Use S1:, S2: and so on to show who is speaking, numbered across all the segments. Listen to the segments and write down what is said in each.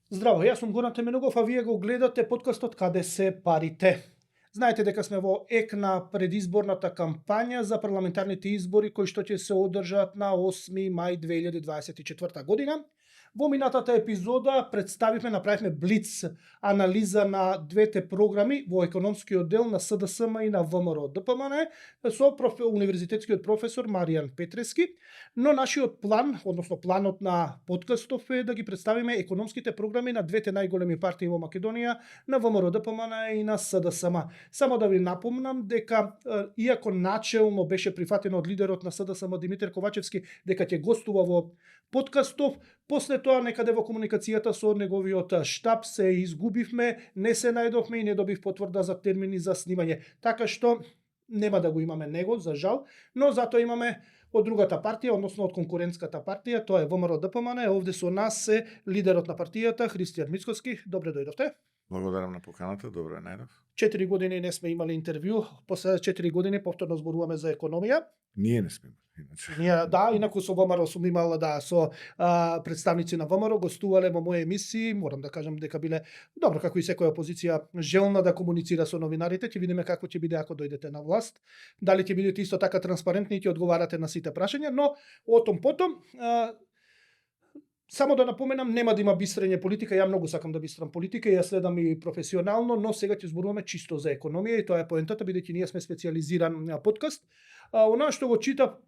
S1: Здраво, јас сум Горан Теменогов, а вие го гледате подкастот Каде се парите. Знаете дека сме во ек на предизборната кампања за парламентарните избори кои што ќе се одржат на 8 мај 2024 година. Во минатата епизода представивме, направивме блиц анализа на двете програми во економскиот дел на СДСМ и на ВМРО ДПМН со универзитетскиот професор Маријан Петрески, но нашиот план, односно планот на подкастов е да ги представиме економските програми на двете најголеми партии во Македонија, на ВМРО ДПМН и на СДСМ. Само да ви напомнам дека иако начелно беше прифатено од лидерот на СДСМ Димитар Ковачевски дека ќе гостува во подкастов, после тоа некаде во комуникацијата со неговиот штаб се изгубивме, не се најдовме и не добив потврда за термини за снимање. Така што нема да го имаме него, за жал, но затоа имаме од другата партија, односно од конкурентската партија, тоа е ВМРО ДПМН. Овде со нас е лидерот на партијата Христијан Мицкоски. Добре дојдовте.
S2: Благодарам на поканата, добро е најдов.
S1: 4 години не сме имали интервју, после 4 години повторно зборуваме за економија.
S2: Ние не сме имали, иначе.
S1: Да, инаку со ВМРО сум имал, со представници на ВМРО гостувале во моји емисии, морам да кажам дека биле, добро, како и секоја опозиција, желна да комуницира со новинарите, ќе видиме како ќе биде ако дојдете на власт, дали ќе бидете исто така транспарентни и ќе одговарате на сите прашања, но отом потом, само да напоменам, нема да има бистрење политика, ја многу сакам да бистрам политика, ја следам и професионално, но сега ќе зборуваме чисто за економија и тоа е поентата, бидејќи ние сме специјализиран подкаст. Она што го читав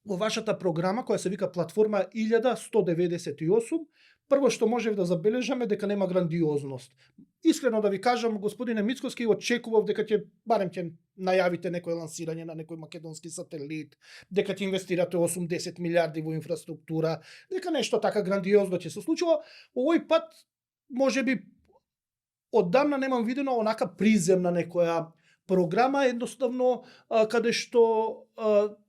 S1: во вашата програма, која се вика Платформа 1198, прво што можев да забележаме дека нема грандиозност. Искрено да ви кажам, господине Мицкоски, очекував дека барем ќе најавите некој лансирање на некој македонски сателит, дека ќе инвестирате 80 милиарди во инфраструктура, дека нешто така грандиозно ќе се случува. Овој пат, можеби, оддамна немам видено онака приземна некоја програма, едноставно каде што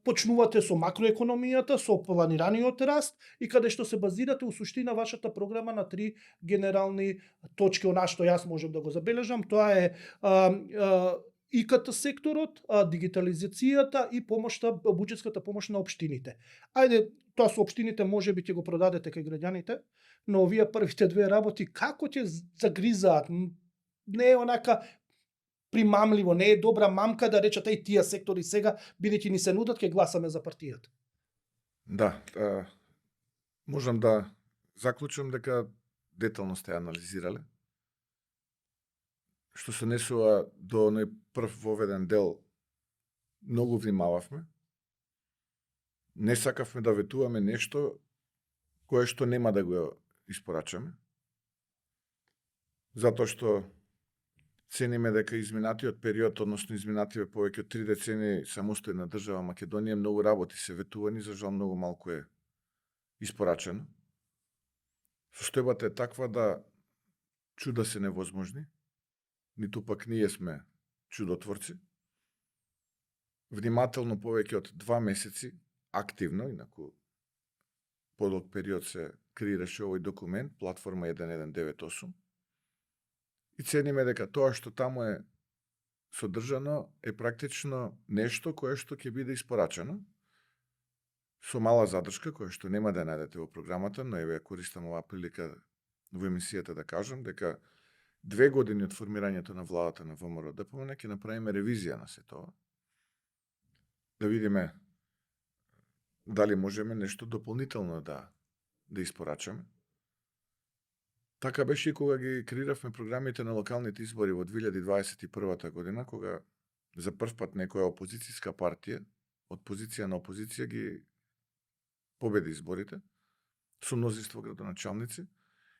S1: почнувате со макроекономијата, со планираниот раст и каде што се базирате у суштина вашата програма на 3 генерални точки, она што јас можам да го забележам, тоа е ИКТ секторот, дигитализацијата и помошта, буџетската помош на општините. Ајде, тоа со општините можеби ќе го продадете кај граѓаните, но овие првите две работи како ќе загризаат? Не е онака примамливо, не е добра мамка да речете и тие сектори сега, бидејќи ни се нудат, ќе гласаме за партијата.
S2: Да, можам да заклучам дека детално сте анализирале. Што се несува до оној прв воведен дел, многу внимававме. Не сакавме да ветуваме нешто кое што нема да го испорачаме. Затоа што цениме дека изминатиот период, односно изминативе повеќе од 3 децении самостојна држава Македонија, многу работи се ветувани, за жал многу малку е испорачено. Состојбата е таква да чуда се невозможни, ниту пак ние сме чудотворци. Внимателно повеќе од 2 месеци, активно, инаку подолг период се креираше овој документ, Платформа 1198, и цениме дека тоа што таму е содржано е практично нешто кое што ќе биде испорачено со мала задршка, која што нема да најдете во програмата, но еве користам оваа прилика во емисијата да кажам дека 2 години од формирањето на владата на ВМРО ДПМН ќе направиме ревизија на се тоа. Да видиме дали можеме нешто дополнително да испорачаме. Така беше и кога ги креиравме програмите на локалните избори во 2021 година, кога за прв пат некоја опозицијска партија од позиција на опозиција ги победи изборите со мнозинство градоначалници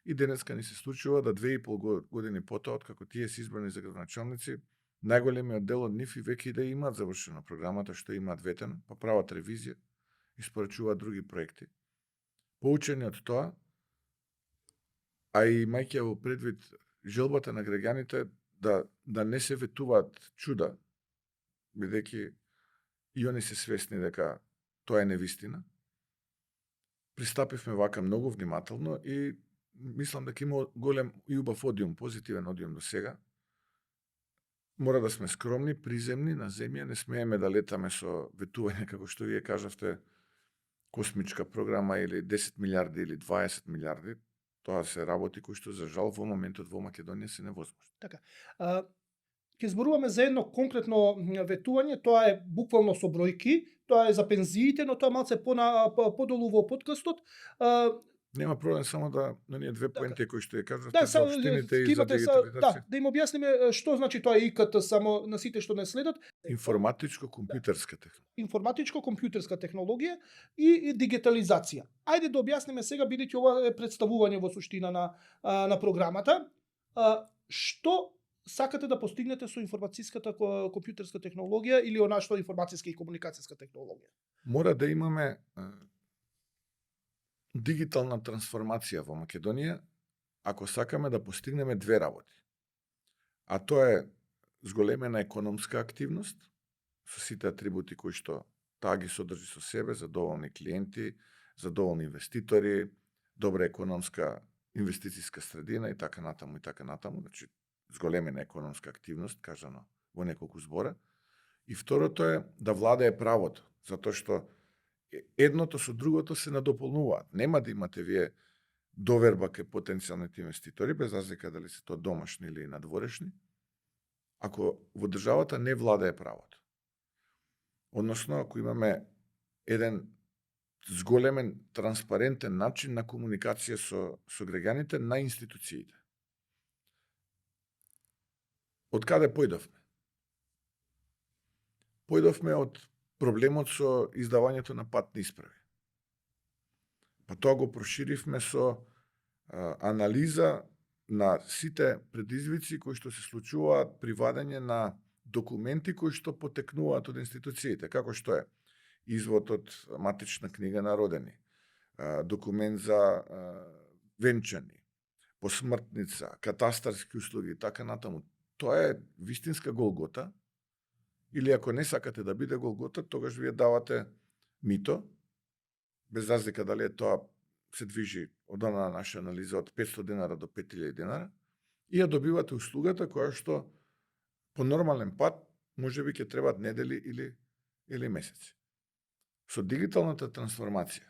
S2: и денеска ни се случува да 2,5 години потоа откако тие се избрани за градоначалници, најголемиот дел од нив и веќе да имаат завршено програмата што имаат ветено, па прават ревизија, испорачуваат други проекти. Поучени од тоа, а и мајќи во предвид желбата на граѓаните да не се ветуваат чуда, бидејќи и они се свесни дека тоа е невистина, пристапивме вака многу внимателно и мислам дека има голем и убав одиум, позитивен одиум до сега. Мора да сме скромни, приземни, на земја, не смееме да летаме со ветување, како што вие кажавте, космичка програма или 10 милиарди или 20 милиарди. Тоа се работи кои што за жал во моментот во Македонија се невозможни.
S1: Така. Ќе зборуваме за едно конкретно ветување, тоа е буквално со бројки, тоа е за пензиите, но тоа малце подолу во подкастот.
S2: Нема проблем, само да на ние две поенти кои што ја кажавте
S1: Да,
S2: за општините и за дигитализација.
S1: да им објасниме што значи тоа ИКТ само на сите што не следат.
S2: Информатичко-компјутерска технологија.
S1: Информатичко-компјутерска технологија и дигитализација. Ајде да објасниме сега, бидејќи ова е представување во суштина на програмата. Што сакате да постигнете со информацијската компјутерска технологија или она што информацијска и комуникацијска технологија?
S2: Мора да имаме дигитална трансформација во Македонија ако сакаме да постигнеме две работи. А тоа е зголемена економска активност со сите атрибути кои што таа ги содржи со себе, задоволни клиенти, задоволни инвеститори, добра економска инвестицијска средина и така натаму, значи зголемена економска активност, кажано во неколку збора. И второто е да владее правото, затоа што едното со другото се надополнуваат. Нема да имате вие доверба кај потенцијалните инвеститори, без разлика дали се тоа домашни или надворешни, ако во државата не владее правото. Односно, ако имаме еден зголемен, транспарентен начин на комуникација со граѓаните на институциите. Од каде појдовме? Појдовме од проблемот со издавањето на патни исправи. Па тоа го проширивме со анализа на сите предизвици кои што се случуваат при вадење на документи кои што потекнуваат од институциите, како што е извод од матична книга на родени, документ за венчани, посмртница, катастарски услуги и така натаму. Тоа е вистинска голгота, или ако не сакате да биде голгота, тогаш вие давате мито, без разлика дали е тоа се движи од она наша анализа од 500 денара до 5000 денара, и ја добивате услугата која што по нормален пат можеби ќе требаат недели или месеци. Со дигиталната трансформација,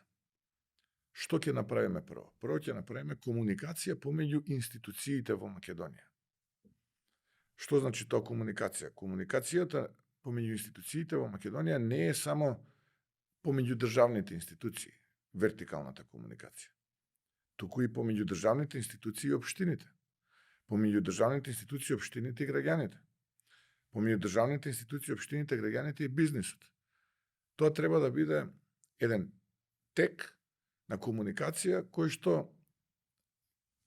S2: што ќе направиме прво? Прво ќе направиме комуникација помеѓу институциите во Македонија. Што значи тоа комуникација? Комуникацијата помеѓу институциите во Македонија не е само помеѓу државните институции, вертикалната комуникација, туку и помеѓу државните институции и општините, помеѓу државните институции, општините и граѓаните, помеѓу државните институции, општините, граѓаните и бизнисот. Тоа треба да биде еден тек на комуникација кој што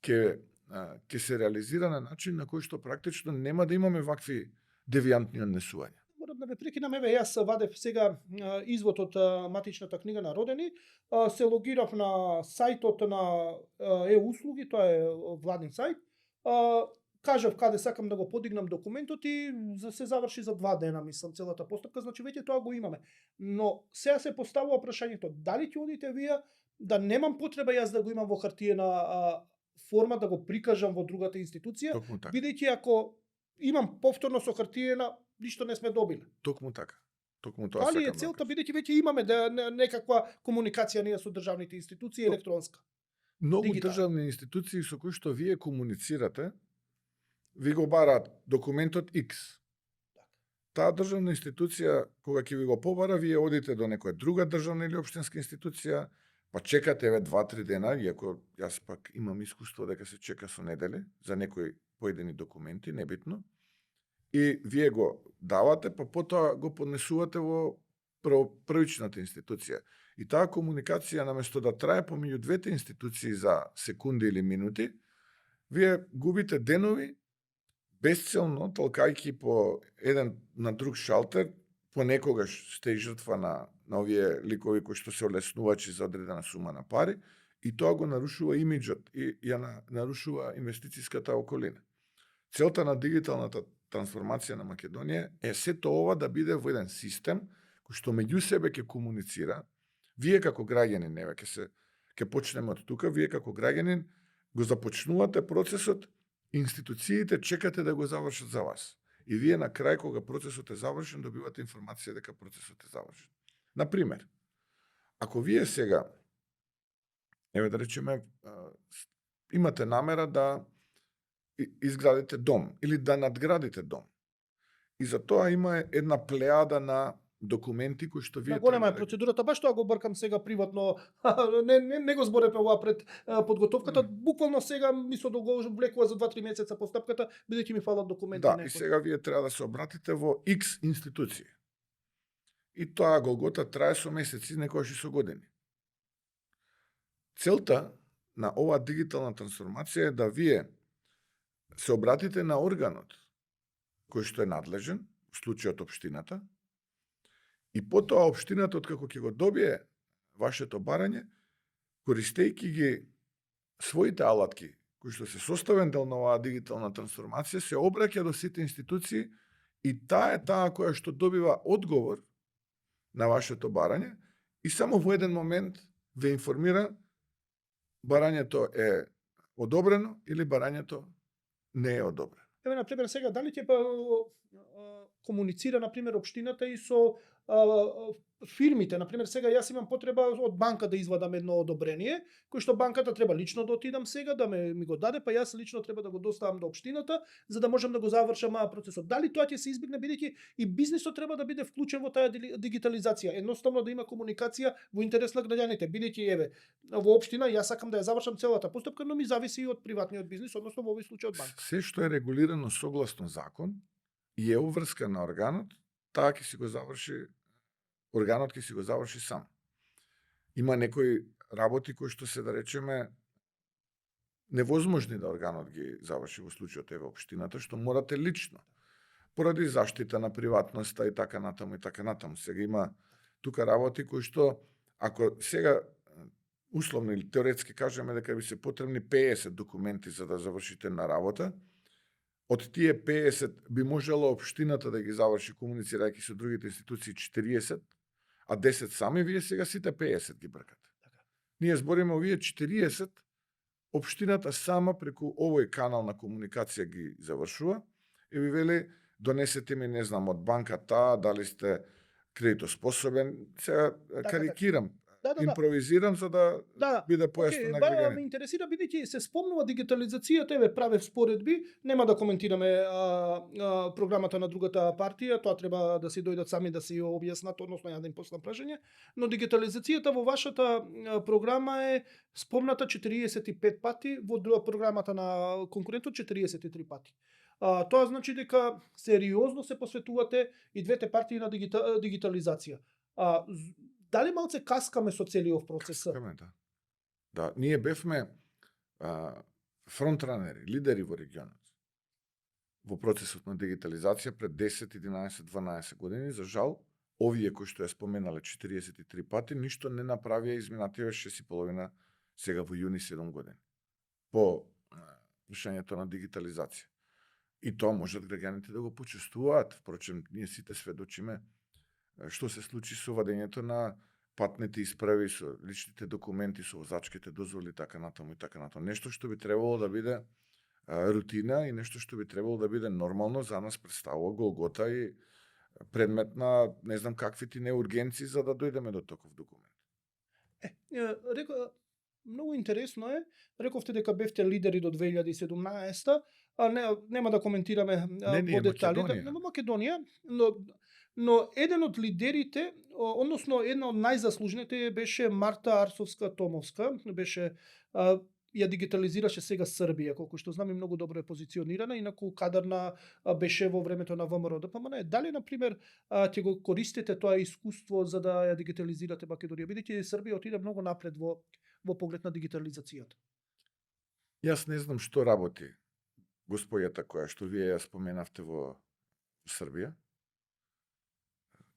S2: ќе се реализира на начин на кој што практично нема да имаме вакви девијантни однесувања.
S1: Морам да ме прекинам, еве јас вадев сега извод од матичната книга на родени, се логирав на сајтот на услуги, тоа е владин сајт, кажав каде сакам да го подигнам документот и се заврши за 2 дена, мислам, целата постапка, значи веќе тоа го имаме. Но сега се поставува прашањето, дали ќе одите вие да немам потреба јас да го имам во хартиена форма да го прикажам во другата институција, бидејќи ако имам повторно со хартиена, ништо не сме добили.
S2: Токму така. Токму тоа
S1: сакам. Али е целта, бидејќи веќе имаме некаква комуникација ние со државните институции електронска.
S2: Многу државни институции со кои што вие комуницирате, ви го бараат документот X. Таа државна институција, кога ќе ви го побара, вие одите до некоја друга државна или општинска институција, па чекате 2-3 дена, иако јас пак имам искуство дека се чека со недели за некои поедини документи, небитно, и вие го давате, па потоа го поднесувате во првичната институција. И таа комуникација, наместо да трае помеѓу двете институции за секунди или минути, вие губите денови безцелно, толкајќи по еден на друг шалтер, понекогаш сте и жртва на овие ликови кои што се олеснувачи за одредена сума на пари, и тоа го нарушува имиджот и ја нарушува инвестицијската околина. Целта на дигиталната трансформација на Македонија е сето ова да биде во еден систем кој што меѓу себе ќе комуницира. Вие како граѓанин, еве ќе почнеме од тука, вие како граѓанин го започнувате процесот, институциите чекате да го завршат за вас. И вие на крај, кога процесот е завршен, добивате информација дека процесот е завршен. Например, ако вие сега, еве да речеме, имате намера да изградите дом или да надградите дом. И за тоа има една плејада на документи кои што вие
S1: Да, голема е
S2: треба да ги...
S1: процедурата, баш тоа го бъркам сега приватно. Не го зборевме ова пред подготовката, буквално сега ми се влекува за 2-3 месеца постапката, бидејќи ми фалат документи
S2: Да, и
S1: некои.
S2: сега вие треба да се обратите во X институции. И тоа голгота трае со месеци, некогаш и со години. Целта на оваа дигитална трансформација е да вие се обратите на органот кој што е надлежен, в случајот општината, и потоа општината, откако ќе го добие вашето барање, користејќи ги своите алатки, кои што се составен дел на оваа дигитална трансформација, се обраќа до сите институции и таа е таа која што добива одговор на вашето барање и само во еден момент ве информира барањето е одобрено или барањето не е одобрено.
S1: Еве, например, сега, дали ќе комуницира, например, општината и со фирмите? Например, сега јас имам потреба од банка да извадам едно одобрение, кој што банката треба лично да отидам сега, да ми го даде, па јас лично треба да го доставам до општината, за да можам да го завршам процесот. Дали тоа ќе се избегне, бидејќи и бизнисот треба да биде вклучен во таа дигитализација? Едноставно да има комуникација во интерес на граѓаните, бидејќи еве, во општина јас сакам да ја завршам целата постапка, но ми зависи и од приватниот бизнис, односно во овој случај од банка.
S2: Се што е регулирано согласно закон и е уврска на органот, таа ќе си го заврши, органот ќе си го заврши сам. Има некои работи кои што се, да речеме, невозможни да органот ги заврши, во случајот еве општината, што морате лично, поради заштита на приватноста и така натаму и така натаму. Сега има тука работи кои што, ако сега условно или теоретски кажеме дека би се потребни 50 документи за да завршите на работа, од тие 50 би можела општината да ги заврши комуницирајќи со другите институции 40, а 10 сами, вие сега сите 50 ги бркате. Ние збориме овие 40, општината сама преку овој канал на комуникација ги завршува и ви вели донесете ми, не знам, од банката, дали сте кредитоспособен, сега карикирам, импровизирам за да биде појасно на граѓаните.
S1: Ме интересира, бидејќи се спомнува дигитализацијата, еве правев споредби, нема да коментираме програмата на другата партија, тоа треба да си дојдат сами да си ја објаснат, односно ја да им послам прашање, но дигитализацијата во вашата програма е спомната 45 пати, во програмата на конкурентот 43 пати. Тоа значи дека сериозно се посветувате и двете партии на дигитализација. Дали малце каскаме со целиот процес?
S2: Каскаме, да. Да, ние бевме фронтранери, лидери во регионот во процесот на дигитализација пред 10, 11, 12 години. За жал, овие кои што ја споменале 43 пати, ништо не направија изминативе 6,5 сега во јуни 7 години по прашањето на дигитализација. И тоа можат граѓаните да го почувствуваат. Впрочем, ние сите сведочиме што се случи со вадењето на патните исправи, со личните документи, со возачките дозволи, така натаму и така натаму. Нешто што би требало да биде рутина и нешто што би требало да биде нормално, за нас представува голгота и предмет на не знам каквити не ургенции за да дојдеме до таков документ.
S1: Многу интересно е. Рековте дека бевте лидери до 2017, нема да коментираме во деталите. Нема Македонија, но еден од лидерите, односно една од најзаслужните беше Марта Арсовска-Томовска, беше ја дигитализираше сега Србија, колку што знам и многу добро е позиционирана, инаку кадарна беше во времето на ВМРО ДПМН. Дали, например, ќе го користите тоа искуство за да ја дигитализирате Македонија, бидејќи Србија отиде многу напред во поглед на дигитализацијата?
S2: Јас не знам што работи господјата која што вие ја споменавте во Србија,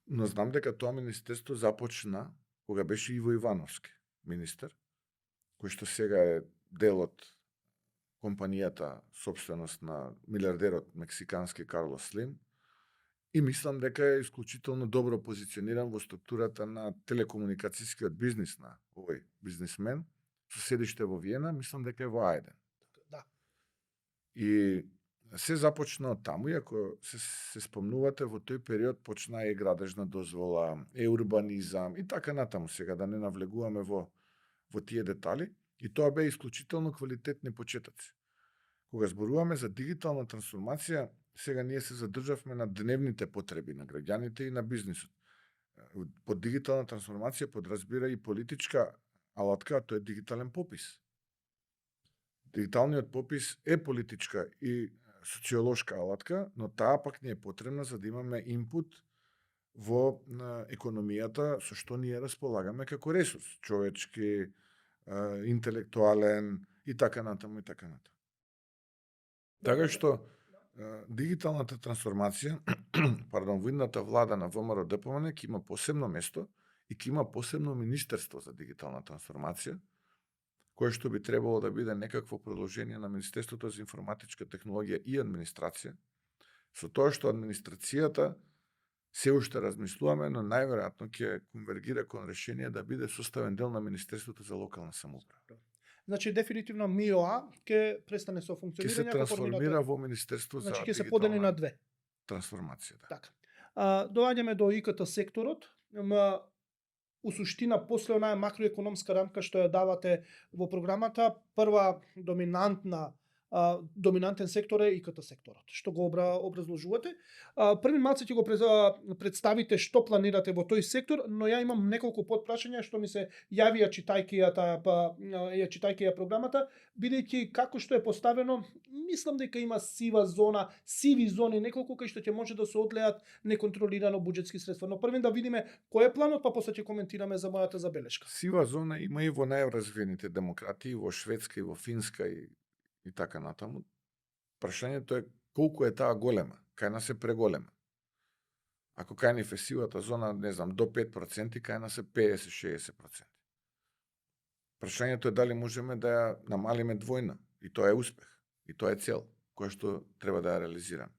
S2: но знам дека тоа министерство започна кога беше Иво Ивановски министер, кој што сега е дел од компанијата собственост на милиардерот мексикански Карлос Слим, и мислам дека е исклучително добро позициониран во структурата на телекомуникацијскиот бизнис на овој бизнисмен, со седиште во Виена, мислам дека е во Ајден.
S1: Да.
S2: И се започна од таму, и ако се спомнувате, во тој период почна и градежна дозвола, урбанизам и така натаму, сега да не навлегуваме во тие детали, И тоа беа исклучително квалитетни почетоци. Кога зборуваме за дигитална трансформација, сега ние се задржавме на дневните потреби на граѓаните и на бизнисот. Под дигитална трансформација подразбира и политичка алатка, а тоа е дигитален попис. Дигиталниот попис е политичка и социолошка алатка, но таа пак не е потребна за да имаме инпут во економијата со што ние располагаме како ресурс, човечки, интелектуален и така натаму и така натаму. Така што дигиталната трансформација, во идната влада на ВМРО ДПМН ќе има посебно место и ќе има посебно министерство за дигитална трансформација, кое што би требало да биде некакво продолжение на Министерството за информатичка технологија и администрација, со тоа што администрацијата се уште размислуваме, но најверојатно ќе конвергира кон решение да биде составен дел на Министерството за локална самоуправа.
S1: Значи дефинитивно МИОА ќе престане со
S2: Ќе
S1: функционирање.
S2: се трансформира во Министерство за
S1: Значи ќе се подели на две.
S2: Трансформација, да.
S1: Така. Доаѓаме до ИКТ секторот. У суштина, после онаа макроекономска рамка што ја давате во програмата, прва доминантен сектор е ИКТ секторот, што го образложувате. Први малце ќе го представите што планирате во тој сектор, но ја имам неколку подпрашања што ми се јавија читајќи ја програмата, бидејќи како што е поставено, мислам дека има сиви зони неколку кај што ќе може да се одлеат неконтролирано буџетски средства. Но првен да видиме кој е планот, па после ќе коментираме за мојата забелешка.
S2: Сива зона има и во најразвиените демократии, во Шведска и во Финска и така натаму. Прашањето е колку е таа голема, кај нас е преголема. Ако кај ни е сивата зона, не знам, до 5%, кај нас е 50-60%. Прашањето е дали можеме да ја намалиме двојна, и тоа е успех, и тоа е цел, која што треба да ја реализираме.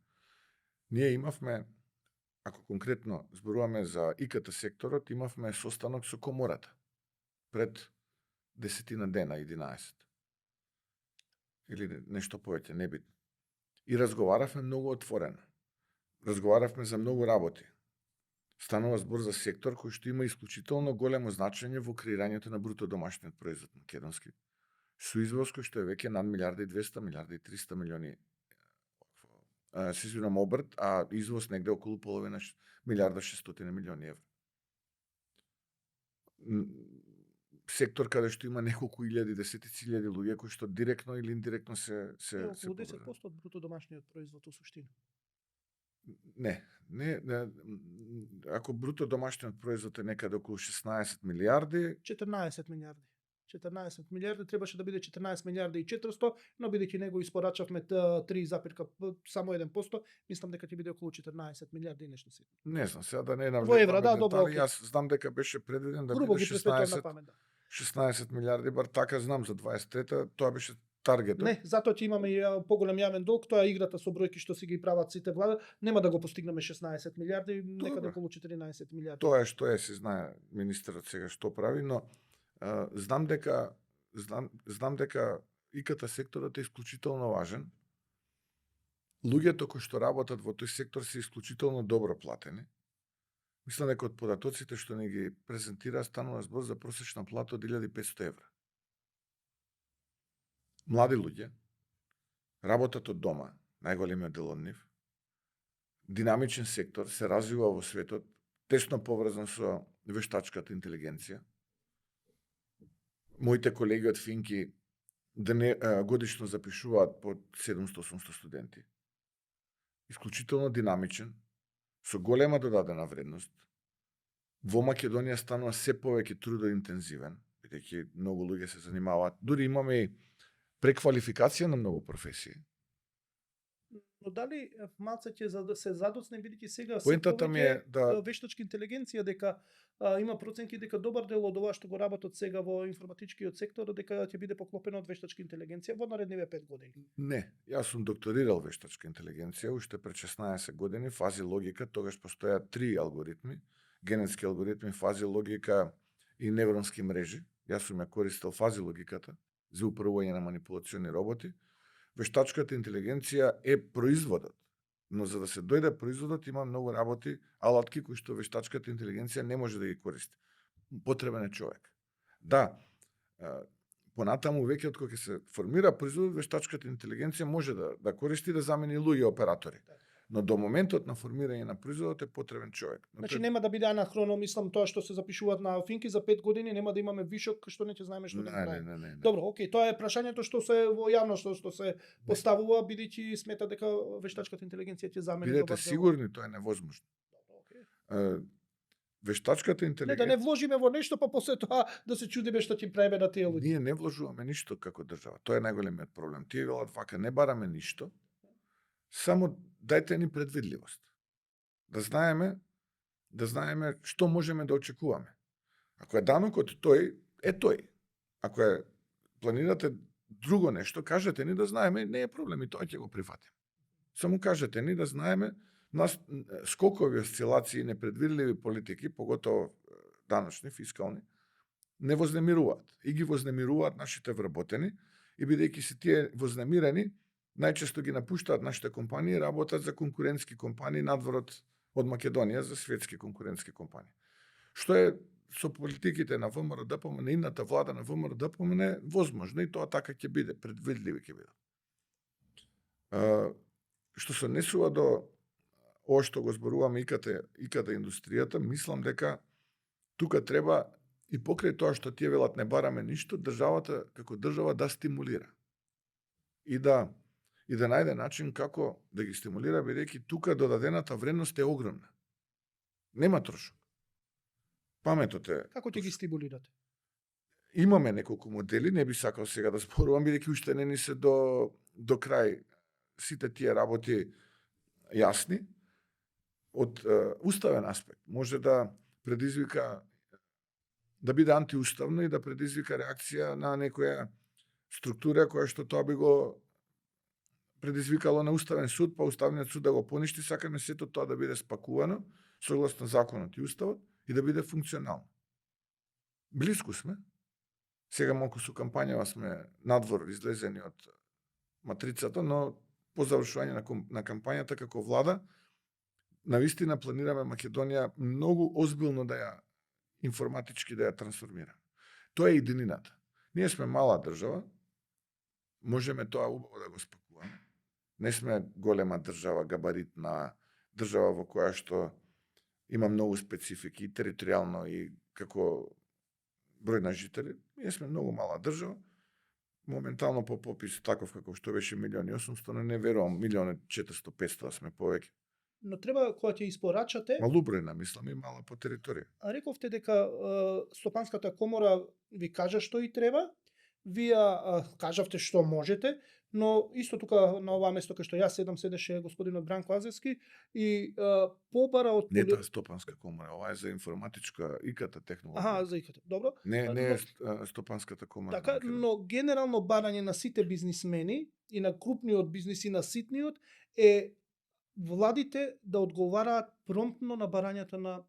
S2: Ние имавме, ако конкретно зборуваме за ИКТ секторот, имавме состанок со комората пред 10 дена, 11. Или нешто повеќе, небитно. И разговаравме многу отворено. Разговаравме за многу работи. Станува збор за сектор кој што има исклучително големо значење во креирањето на бруто домашниот производ македонски. Со извоз кој што е веќе над 1.200, 1.300 милиони се извинам обрт, а извоз негде околу половина 1.600 милиони евро. Сектор каде што има неколку илјади, десетици илјади луѓе кои што директно или индиректно се
S1: околу 10% од бруто домашниот производ во суштина.
S2: Не. Ако бруто домашниот производ е некаде околу 16 милиарди,
S1: 14 милиарди. 14 милиарди требаше да биде 14 милиарди и 400, но бидејќи него испорачавме 3, само 1%, мислам дека ќе биде околу 14 милиарди и нешто си.
S2: Не знам, сега да не навлегуваме
S1: во евра, да, добро.
S2: Јас знам дека беше предвиден да
S1: Грубо
S2: биде
S1: ги пресметувам на памет, да.
S2: 16 милиарди, бар така знам за 23-та, тоа беше таргетот.
S1: Не, затоа ќе имаме и поголем јавен долг, тоа е играта со бројки што си ги прават сите влада, нема да го постигнеме 16 милиарди, некаде околу 14 милиарди.
S2: Тоа е што е, се знае министерот сега што прави, но знам дека ИКТ секторот е исклучително важен. Луѓето кои што работат во тој сектор се исклучително добро платени. Мислам дека од податоците што ни ги презентира станува збор за просечна плата од 1500 евра. Млади луѓе работат од дома, најголемиот дел од нив. Динамичен сектор, се развива во светот, тесно поврзан со вештачката интелигенција. Моите колеги од Финки годишно запишуваат по 700-800 студенти. Исклучително динамичен, со голема додадена вредност. Во Македонија станува се повеќе трудоинтензивен, бидејќи многу луѓе се занимаваат. Дури имаме и преквалификација на многу професии.
S1: Но дали малце ќе се задоцне, бидејќи сега се
S2: Поентата ми е да
S1: вештачка интелигенција, дека има проценки дека добар дел од ова што го работат сега во информатичкиот сектор, дека ќе биде поклопено од вештачка интелигенција во наредниве 5 години.
S2: Не, јас сум докторирал вештачка интелигенција уште пред 16 години, фази логика, тогаш постојаат 3 алгоритми, генетски алгоритми, фази логика и невронски мрежи. Јас сум ја користел фази логиката за управување на манипулациони роботи. Вештачката интелигенција е производот, но за да се дојде производот има многу работи, алатки кои што вештачката интелигенција не може да ги користи. Потребен е човек. Да, понатаму веќе од кога ќе се формира производот, вештачката интелигенција може да користи да замени луѓе оператори. Но до моментот на формирање на производот е потребен човек.
S1: Значи нема да биде анахроно, мислам, тоа што се запишуваат на финки за 5 години, нема да имаме вишок што не ќе знаеме што да правиме.
S2: Не.
S1: Добро, окей, тоа е прашањето што се во јавност што се поставува бидејќи смета дека вештачката интелигенција ќе замени
S2: Бидете
S1: добар дел.
S2: сигурни, тоа е невозможно.
S1: Добро, окей.
S2: Вештачката
S1: Не да
S2: интелигенција...
S1: не вложиме во нешто, па после тоа да се чудиме што ќе правиме на тие луѓе.
S2: Ние не вложуваме ништо како држава. Тоа е најголемиот проблем. Тие велат вака, не бараме ништо, само дајте ни предвидливост. Да знаеме што можеме да очекуваме. Ако е данокот тој, е тој. Ако е планирате друго нешто, кажете ни да знаеме, не е проблем и тоа ќе го прифатиме. Само кажете ни да знаеме, нас скокови осцилации, непредвидливи политики, поготово даночни, фискални, не вознемируваат. И ги вознемируваат нашите вработени, и бидејќи се тие вознемирени, најчесто ги напуштаат нашите компании и работат за конкурентски компании надвор од Македонија, за светски конкурентски компании. Што е со политиките на ВМРО ДПМН, идната влада на ВМРО ДПМН возможно и тоа така ќе биде, предвидливи ќе биде. Што се однесува до ова што го зборуваме ИКТ индустријата, мислам дека тука треба и покрај тоа што тие велат не бараме ништо, државата како држава да стимулира. И да најде начин како да ги стимулира, бидејќи тука додадената вредност е огромна. Нема трошок. Паметот е...
S1: Како ќе ги стимулирате?
S2: Имаме неколку модели, не би сакал сега да зборувам, бидејќи уште не ни се до крај сите тие работи јасни. Од уставен аспект може да предизвика, да биде антиуставно и да предизвика реакција на некоја структура која што тоа би го предизвикало на уставен суд, па уставниот суд да го поништи. Сакаме сето тоа да биде спакувано согласно законот и уставот и да биде функционално. Близко сме. Сега малку со кампањава сме надвор излезени од матрицата, но по завршување на кампањата како влада навистина планираме Македонија многу озбилно да ја информатички да ја трансформираме. Тоа е единината. Ние сме мала држава, можеме тоа убаво да го спакуваме. Не сме голема држава, габаритна држава во која што има многу специфики и територијално и како број на жители. Ние сме многу мала држава. Моментално по попис таков како што беше 1.800.000, но не верувам 1.400.000-500 сме повеќе.
S1: Но треба кога ќе испорачате...
S2: Малубројна, мислам, и мала по територија.
S1: А рековте дека Стопанската комора ви кажа што и треба, вие кажавте што можете, но исто тука на оваа место кај што јас седеше господинот Бранко Азевски и побара од...
S2: Не тоа е Стопанска комора, ова е за информатичка ИКТ технологија.
S1: Аха, за ИКТ, добро.
S2: Не е Стопанската комора.
S1: Така, но генерално барање на сите бизнисмени и на крупниот бизнис и на ситниот е владите да одговараат промптно на барањата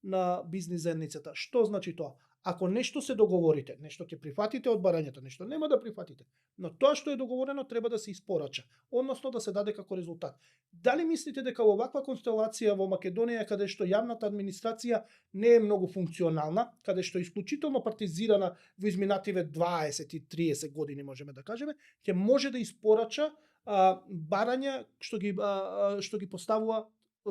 S1: на бизнис заедницата. Што значи тоа? Ако нешто се договорите, нешто ќе прифатите од барањата, нешто нема да прифатите, но тоа што е договорено треба да се испорача, односно да се даде како резултат. Дали мислите дека во ваква констелација во Македонија, каде што јавната администрација не е многу функционална, каде што е исклучително партизирана во изминативе 20 и 30 години, можеме да кажеме, ќе може да испорача барања што ги поставува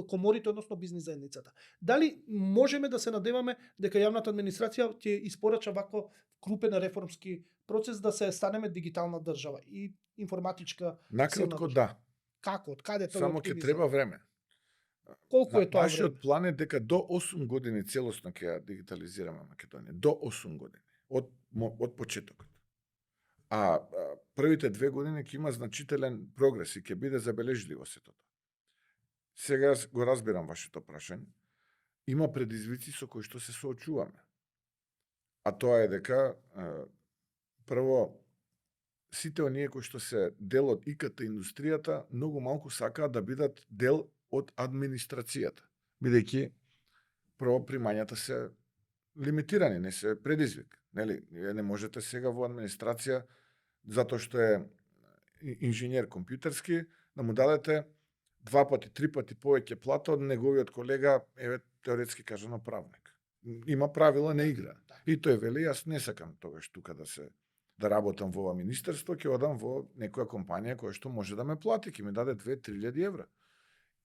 S1: коморите, односно бизнис заедницата. Дали можеме да се надеваме дека јавната администрација ќе испорача вакво крупен реформски процес да се станеме дигитална држава и информатичка?
S2: Накратко да.
S1: Како? Од каде тоа?
S2: Само ќе треба време.
S1: Колку е тоа време?
S2: Нашиот план е дека до 8 години целосно ќе ја дигитализираме Македонија. До 8 години. Од почетокот. А првите 2 години ќе има значителен прогрес и ќе биде забележливо сето тоа. Сега го разбирам вашето прашање. Има предизвици со кои што се соочуваме. А тоа е дека прво сите оние кои што се дел од ИКТ индустријата многу малку сакаат да бидат дел од администрацијата, бидејќи прво примањата се лимитирани, не се предизвик, нели? Не можете сега во администрација затоа што е инженер компјутерски да му дадете 2 пати, 3 пати повеќе плата од неговиот колега, теоретски кажано правник. Има правила на игра. И тој вели, јас не сакам тогаш тука да да работам во ова министерство, ќе одам во некоја компанија која што може да ме плати, ќе ми даде 2-3 евра.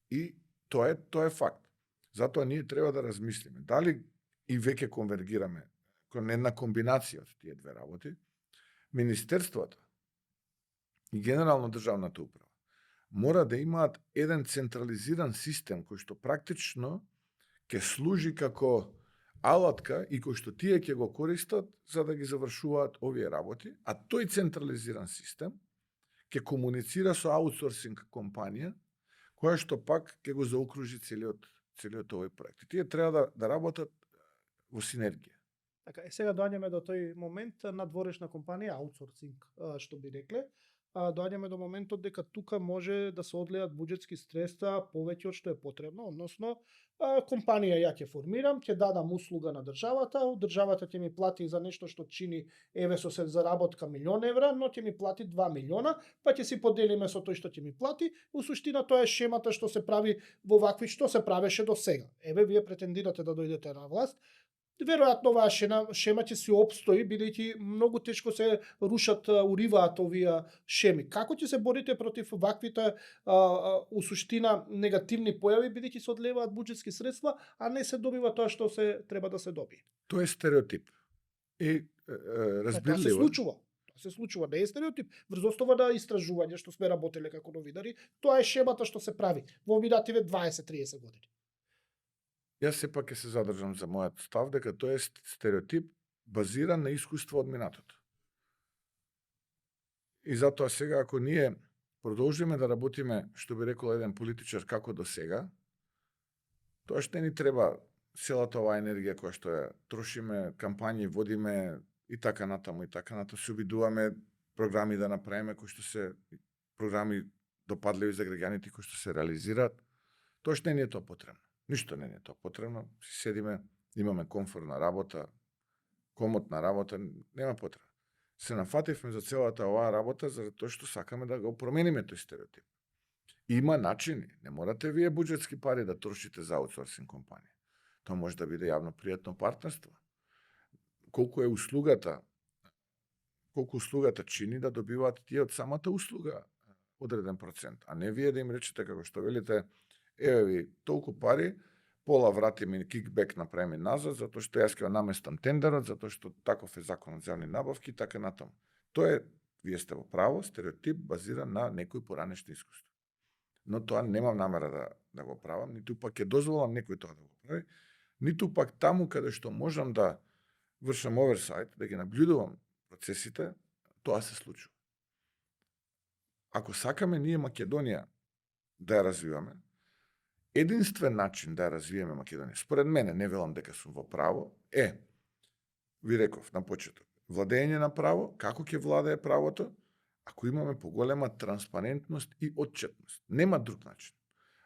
S2: И тоа е факт. Затоа ние треба да размислиме дали и веќе конвергираме кон една комбинација од тие две работи, министерствата и генерално државната управа мора да имаат еден централизиран систем кој што практично ќе служи како алатка и кој што тие ќе го користат за да ги завршуваат овие работи, а тој централизиран систем ќе комуницира со аутсорсинг компанија која што пак ќе го заокружи целиот овој проект. И тие треба да работат во синергија.
S1: Така, сега доаѓаме до тој момент надворешна компанија, аутсорсинг, што би рекле. Доаѓаме до моментот дека тука може да се одлеат буџетски средства повеќе од што е потребно, односно компанија ја ќе формирам, ќе дадам услуга на државата, државата ќе ми плати за нешто што чини еве со се заработка 1.000.000 евра, но ќе ми плати 2 милиона, па ќе си поделиме со тој што ќе ми плати. У суштина тоа е шемата што се прави во вакви што се правеше до сега. Еве вие претендирате да дојдете на власт. Веројатно оваа шема ќе се опстои, бидејќи многу тешко се рушат, уриваат овие шеми. Како ќе се борите против ваквите у суштина негативни појави, бидејќи се одлеваат буџетски средства, а не се добива тоа што се треба да се добие?
S2: Тоа е стереотип. И
S1: Тоа се
S2: разбирливо.
S1: случува. Тоа се случува, не е стереотип. Врз основа на истражување што сме работеле како новинари, тоа е шемата што се прави во минативе 20-30 години.
S2: Јас сепак ќе се задржам за мојот став дека тоа е стереотип базиран на искуство од минатото. И затоа сега ако ние продолжиме да работиме, што би рекол еден политичар, како до сега, тоа што ни треба целата оваа енергија која што ја трошиме, кампањи водиме и така натаму, се обидуваме програми да направиме кои што се програми допадливи за граѓаните кои што се реализираат, тоа што не е тоа потребно. Ништо не е тоа потребно, си седиме, имаме комфортна работа, комотна работа, нема потреба. Се нафативме за целата оваа работа заради тоа што сакаме да го промениме тој стереотип. Има начини, не морате вие буџетски пари да трошите за аутсорсинг компанија. Тоа може да биде јавно пријатно партнерство. Колку услугата чини да добиваат тие од самата услуга одреден процент, а не вие да им речете како што велите, еве ви толку пари, пола вратиме кикбек направиме назад, затоа што јас ќе наместам тендерот, затоа што таков е законот за јавни набавки, така натаму. Тоа е, вие сте во право, стереотип базиран на некој поранешно искуство. Но тоа немам намера да го правам, ниту пак ќе дозволам некој тоа да го прави, ниту пак таму каде што можам да вршам оверсайт, да ги наблюдувам процесите, тоа се случува. Ако сакаме ние Македонија да ја развиваме, единствен начин да ја развиеме Македонија, според мене, не велам дека сум во право, ви реков на почеток, владење на право, како ќе владее правото, ако имаме поголема транспарентност и отчетност. Нема друг начин.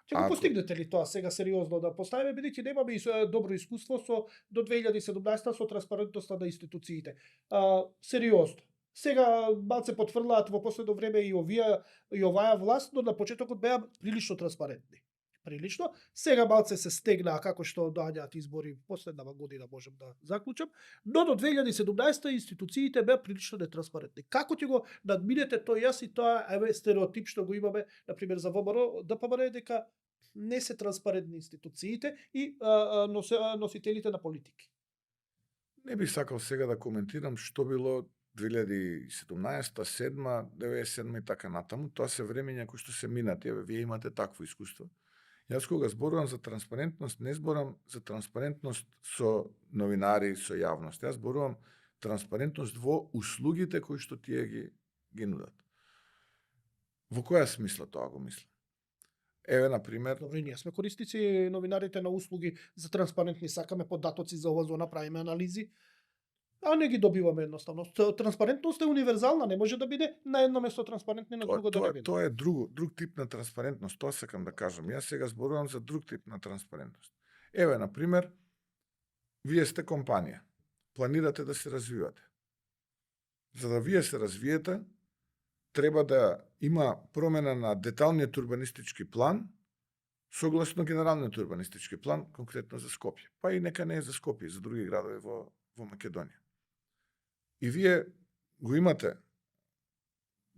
S1: Ќе го постигнете ли тоа сега сериозно да поставиме, бидејќи немаме добро искуство до 2017 со транспарентноста на институциите. Сериозно. Сега малце потврлаат во последно време и оваа власт, но на почетокот беа прилично транспарентни. Прилично. Сега малце се стегнаа како што доаѓаат избори последнава година, можем да заклучам, но до 2017 институциите беа прилично нетранспарентни. Како ќе го надминете тој јас и тоа стереотип што го имаме, на пример за ВМРО, ДПМН дека не се транспарентни институциите и носителите на политики?
S2: Не би сакал сега да коментирам што било 2017, 7, 97 и така натаму. Тоа се времења кои што се минати, вие имате такво искуство. Јас кога зборувам за транспарентност, не зборувам за транспарентност со новинари, со јавност. Јас зборувам транспарентност во услугите кои што тие ги нудат. Во која смисла тоа го мислам? Еве, на пример...
S1: Добро, и ние сме корисници новинарите на услуги за транспарентни, сакаме податоци за ова, направиме анализи, а не ги добиваме едноставно. Транспарентност е универзална, не може да биде на едно место транспарентно и на друго да не биде.
S2: Тоа е друг тип на транспарентност, тоа сакам да кажам. Јас сега зборувам за друг тип на транспарентност. Еве, на пример, вие сте компанија, планирате да се развивате. За да вие се развиете, треба да има промена на деталниот урбанистички план, согласно генералниот урбанистички план, конкретно за Скопје. Па и нека не е за Скопје, за други градови во Македонија. И вие го имате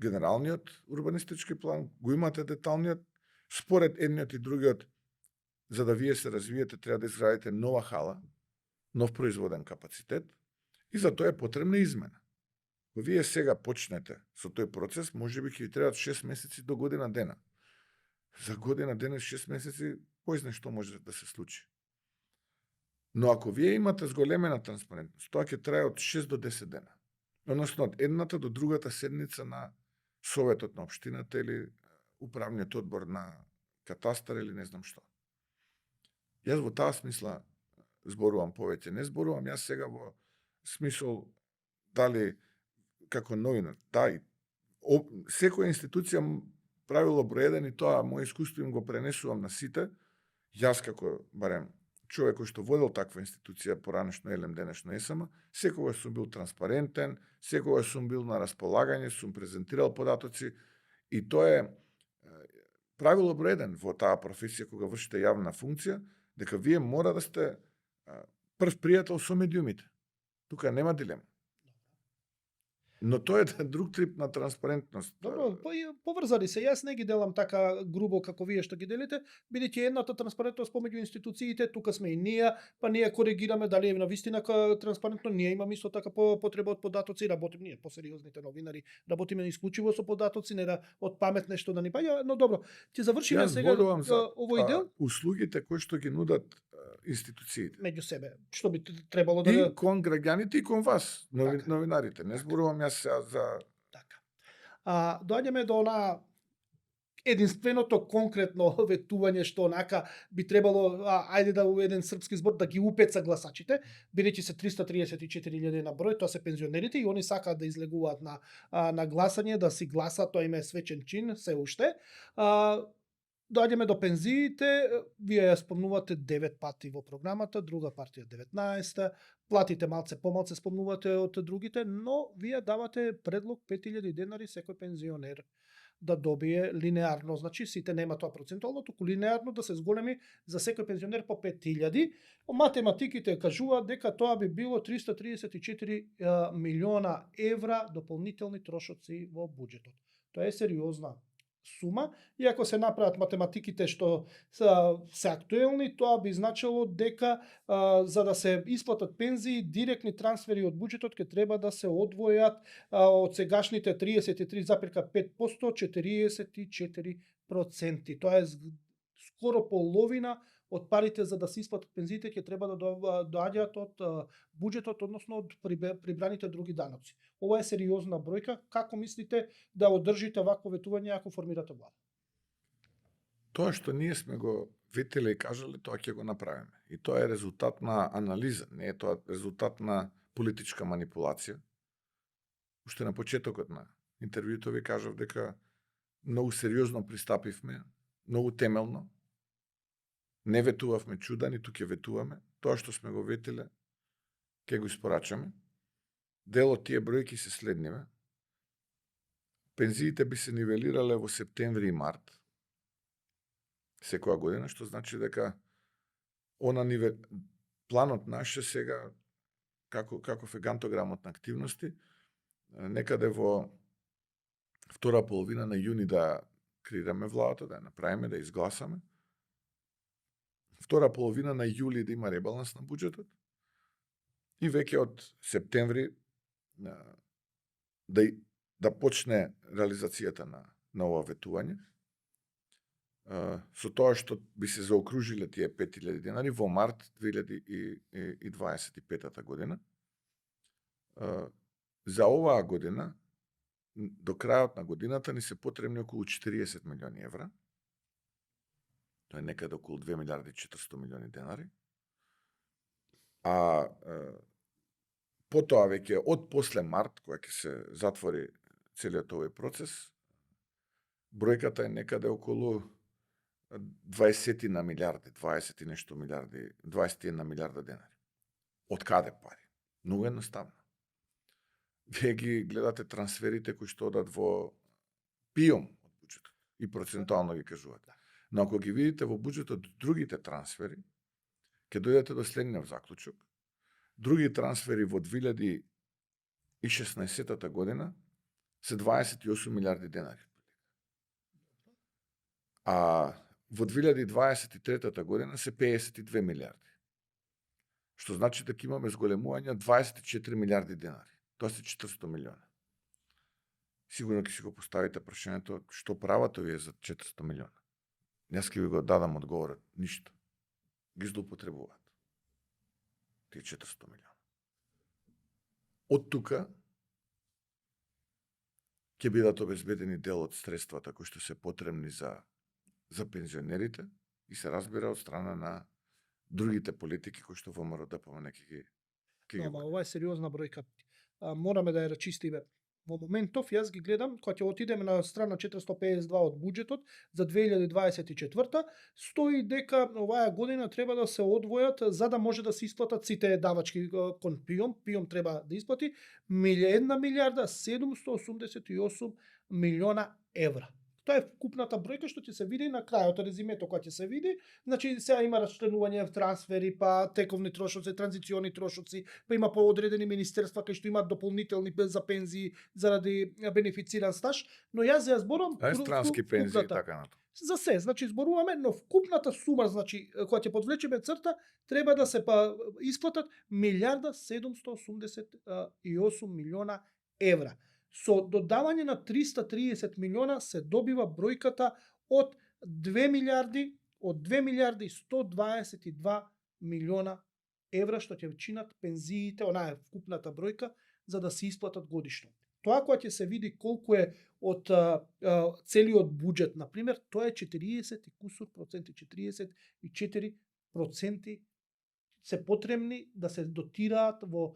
S2: генералниот урбанистички план, го имате деталниот, според едниот и другиот, за да вие се развиете, треба да изградите нова хала, нов производен капацитет, и за тоа е потребна измена. Ако вие сега почнете со тој процес, можеби ќе ви требаат 6 месеци до година дена. За година дена 6 месеци, кој знае што може да се случи. Но ако вие имате зголемена транспарентност, тоа ќе трае од 6 до 10 дена. Односно, од едната до другата седница на Советот на општината или управниот одбор на катастар или не знам што. Јас во таа смисла зборувам повеќе. Не зборувам јас сега во смисол дали како новинар. Секоја институција правило број 1 и тоа моje искуство им го пренесувам на сите. Јас како барем човек кој што водел таква институција поранешно Елем, денешно ЕСМ, секогаш сум бил транспарентен, секогаш сум бил на располагање, сум презентирал податоци и тоа е правило број 1 во таа професија кога вршите јавна функција, дека вие мора да сте прв пријател со медиумите. Тука нема дилема. Но тоа е друг тип на транспарентност.
S1: Добро, поврзани се. Јас не ги делам така грубо како вие што ги делите, бидејќи едната транспарентност помеѓу институциите, тука сме и ние, па ние коригираме дали е навистина транспарентно, ние имаме исто така потреба од податоци, работиме ние посериозните новинари, работиме исклучиво со податоци, не да од памет нешто да ни паѓа, но добро. Ќе завршиме сега овој дел.
S2: Услугите кои што ги нудат институциите
S1: Меѓу себе, што би требало да...
S2: И кон граѓаните и кон вас, новинарите. Не зборувам јас сега за...
S1: Така. Доаѓаме до она единственото конкретно ветување што онака би требало, ајде да еден српски збор, да ги упеца гласачите, бидејќи се 334.000 на број, тоа се пензионерите и они сакаат да излегуваат на гласање, да си гласат, тоа им е свечен чин, се уште. Доаѓаме до пензиите, вие ја спомнувате 9 пати во програмата, друга партија 19, платите малце помалце спомнувате од другите, но вие давате предлог 5.000 денари секој пензионер да добие линеарно, значи сите нема тоа процентуално, туку линеарно да се зголеми за секој пензионер по 5.000. Математиките кажуваат дека тоа би било 334 милиона евра дополнителни трошоци во буџетот. Тоа е сериозна сума, и ако се направат математиките што се актуелни, тоа би значило дека за да се исплатат пензии, директни трансфери од буџетот ќе треба да се одвојат од сегашните 33,5% 44%. Тоа е скоро половина од парите за да се исплатат пензиите ќе треба да доаѓаат од буџетот, односно од прибраните други даноци. Ова е сериозна бројка. Како мислите да одржите вакво ветување ако формирате влада?
S2: Тоа што ние сме го ветеле и кажале, тоа ќе го направиме. И тоа е резултат на анализа, не е тоа резултат на политичка манипулација. Уште на почетокот на интервјуто ви кажав дека многу сериозно пристапивме, многу темелно. Не ветувавме чуда, ниту ќе ветуваме. Тоа што сме го ветиле, ќе го испорачаме. Дел од тие бројки се следниве. Пензиите би се нивелирале во септември и март секоја година, што значи дека планот наш е сега како фегантограмот на активности, некаде во втора половина на јуни да креираме владата, да ја направиме, да изгласаме. Втора половина на јули да има ребаланс на буџетот и веќе од септември да почне реализацијата на ова ветување. Со тоа што би се заокружиле тие 5.000 денари во март 2025 година. За оваа година, до крајот на годината, ни се потребни околу 40 милиони евра. Тоа е некаде околу 2 милиарди 400 милиони денари. Потоа веќе од после март, кога ќе се затвори целиот овој процес, бројката е некаде околу 20 на милиарди, 20 и нешто милиарди, 21 милиарда денари. Од каде пари? Многу едноставно. Вие ги гледате трансферите кои што одат во пиум од буџетот и процентуално ги кажувате. Но ако ги видите во буџетот другите трансфери, ќе дојдете до следниот заклучок. Други трансфери во 2025 2016 година се 28 милиарди денари. А во 2023 година се 52 милиарди. Што значи дека имаме зголемување од 24 милиарди денари. Тоа се 400 милиона. Сигурно ќе си го поставите прашањето што прават овие за 400 милиона. Јас ќе ви го дадам одговорот. Ништо. Ги злоупотребуваат. Тие 400 милиона. Од тука ќе бидат обезбедени дел од средствата кои што се потребни за пензионерите и се разбира од страна на другите политики кои што ВМРО ДПМН ќе ги
S1: Ама ова е сериозна бројка. Мораме да ја рачистиме. Во моментов јас ги гледам, кога ќе отидеме на страна 452 од буџетот за 2024, стои дека оваа година треба да се одвојат за да може да се исплатат сите давачки кон ПИОМ. ПИОМ треба да исплати 1 милиарда 788 милиона евра. Тоа е вкупната бројка што ќе се види на крајот резимето кога ќе се види. Значи сега има расчленување трансфери, па тековни трошоци, транзициони трошоци, па има поодредени министерства кои што имаат дополнителни за пензии заради бенефициран стаж, но јас ја зборам
S2: странски пензии и така натаму.
S1: За се, значи зборуваме, но вкупната сума, значи кога ќе подвлечеме црта, треба да се исплатат 1 милиона евра. Со додавање на 330 милиона се добива бројката од 2 милиарди 122 милиона евра што ќе чинат пензиите, онаа е вкупната бројка за да се исплатат годишно. Тоа кога ќе се види колку е од целиот буџет, на пример, тоа е 40 и кусур проценти, 44% се потребни да се дотираат во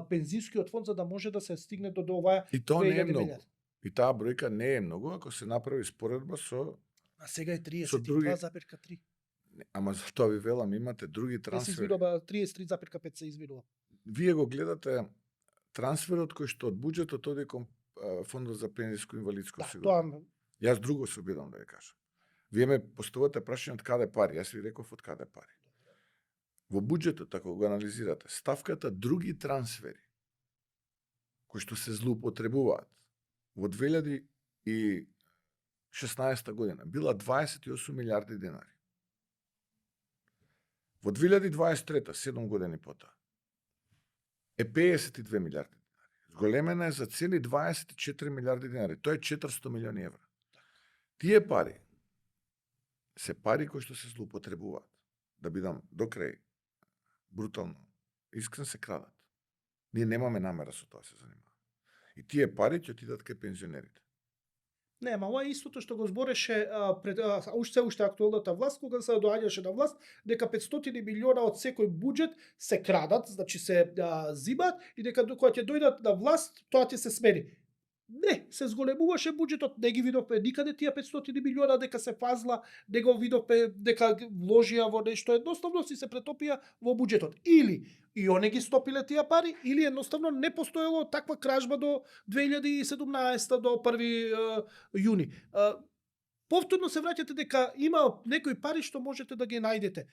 S1: пензискиот фонд за да може да се стигне до оваа 2000
S2: И тоа не е многу.
S1: милиарди.
S2: И таа бројка не е многу ако се направи споредба со
S1: А сега е
S2: со други-
S1: 32,3.
S2: ама затоа ви велам имате други
S1: Се
S2: трансфери.
S1: извидува 33,5 се извидува.
S2: Вие го гледате трансферот кој што од буџетот оди кон фондот за пензиско инвалидско
S1: Да,
S2: осигурување.
S1: тоа
S2: Јас друго се обидам да ви кажам. Вие ме поставувате прашање од каде пари, јас ви реков од каде пари. Во буџетот, ако го анализирате, ставката други трансфери, кои што се злоупотребуваат, во 2016 година била 28 милиарди денари. Во 2023, 7 години потоа, е 52 милиарди денари. Зголемена е за цели 24 милиарди денари. Тоа е 400 милиони евра. Тие пари се пари кои што се злоупотребуваат. Да бидам до крај брутално искрен, се крадат. Ние немаме намера со тоа се занимаваме. И тие пари ќе отидат кај пензионерите.
S1: Не, ама ова е истото што го збореше уште актуелната власт, кога се доаѓаше на власт, дека 500 милиона од секој буџет се крадат, значи се зибат и дека кога ќе дојдат на власт, тоа ќе се смени. Не, се зголемуваше буџетот, не ги видовме никаде тие 500 милиона дека се фазла, не го видовме дека вложија во нешто, едноставно си се претопија во буџетот. Или и они ги стопиле тие пари, или едноставно не постоело таква кражба до 2017 до 1 јуни. Повторно се враќате дека има некои пари што можете да ги најдете.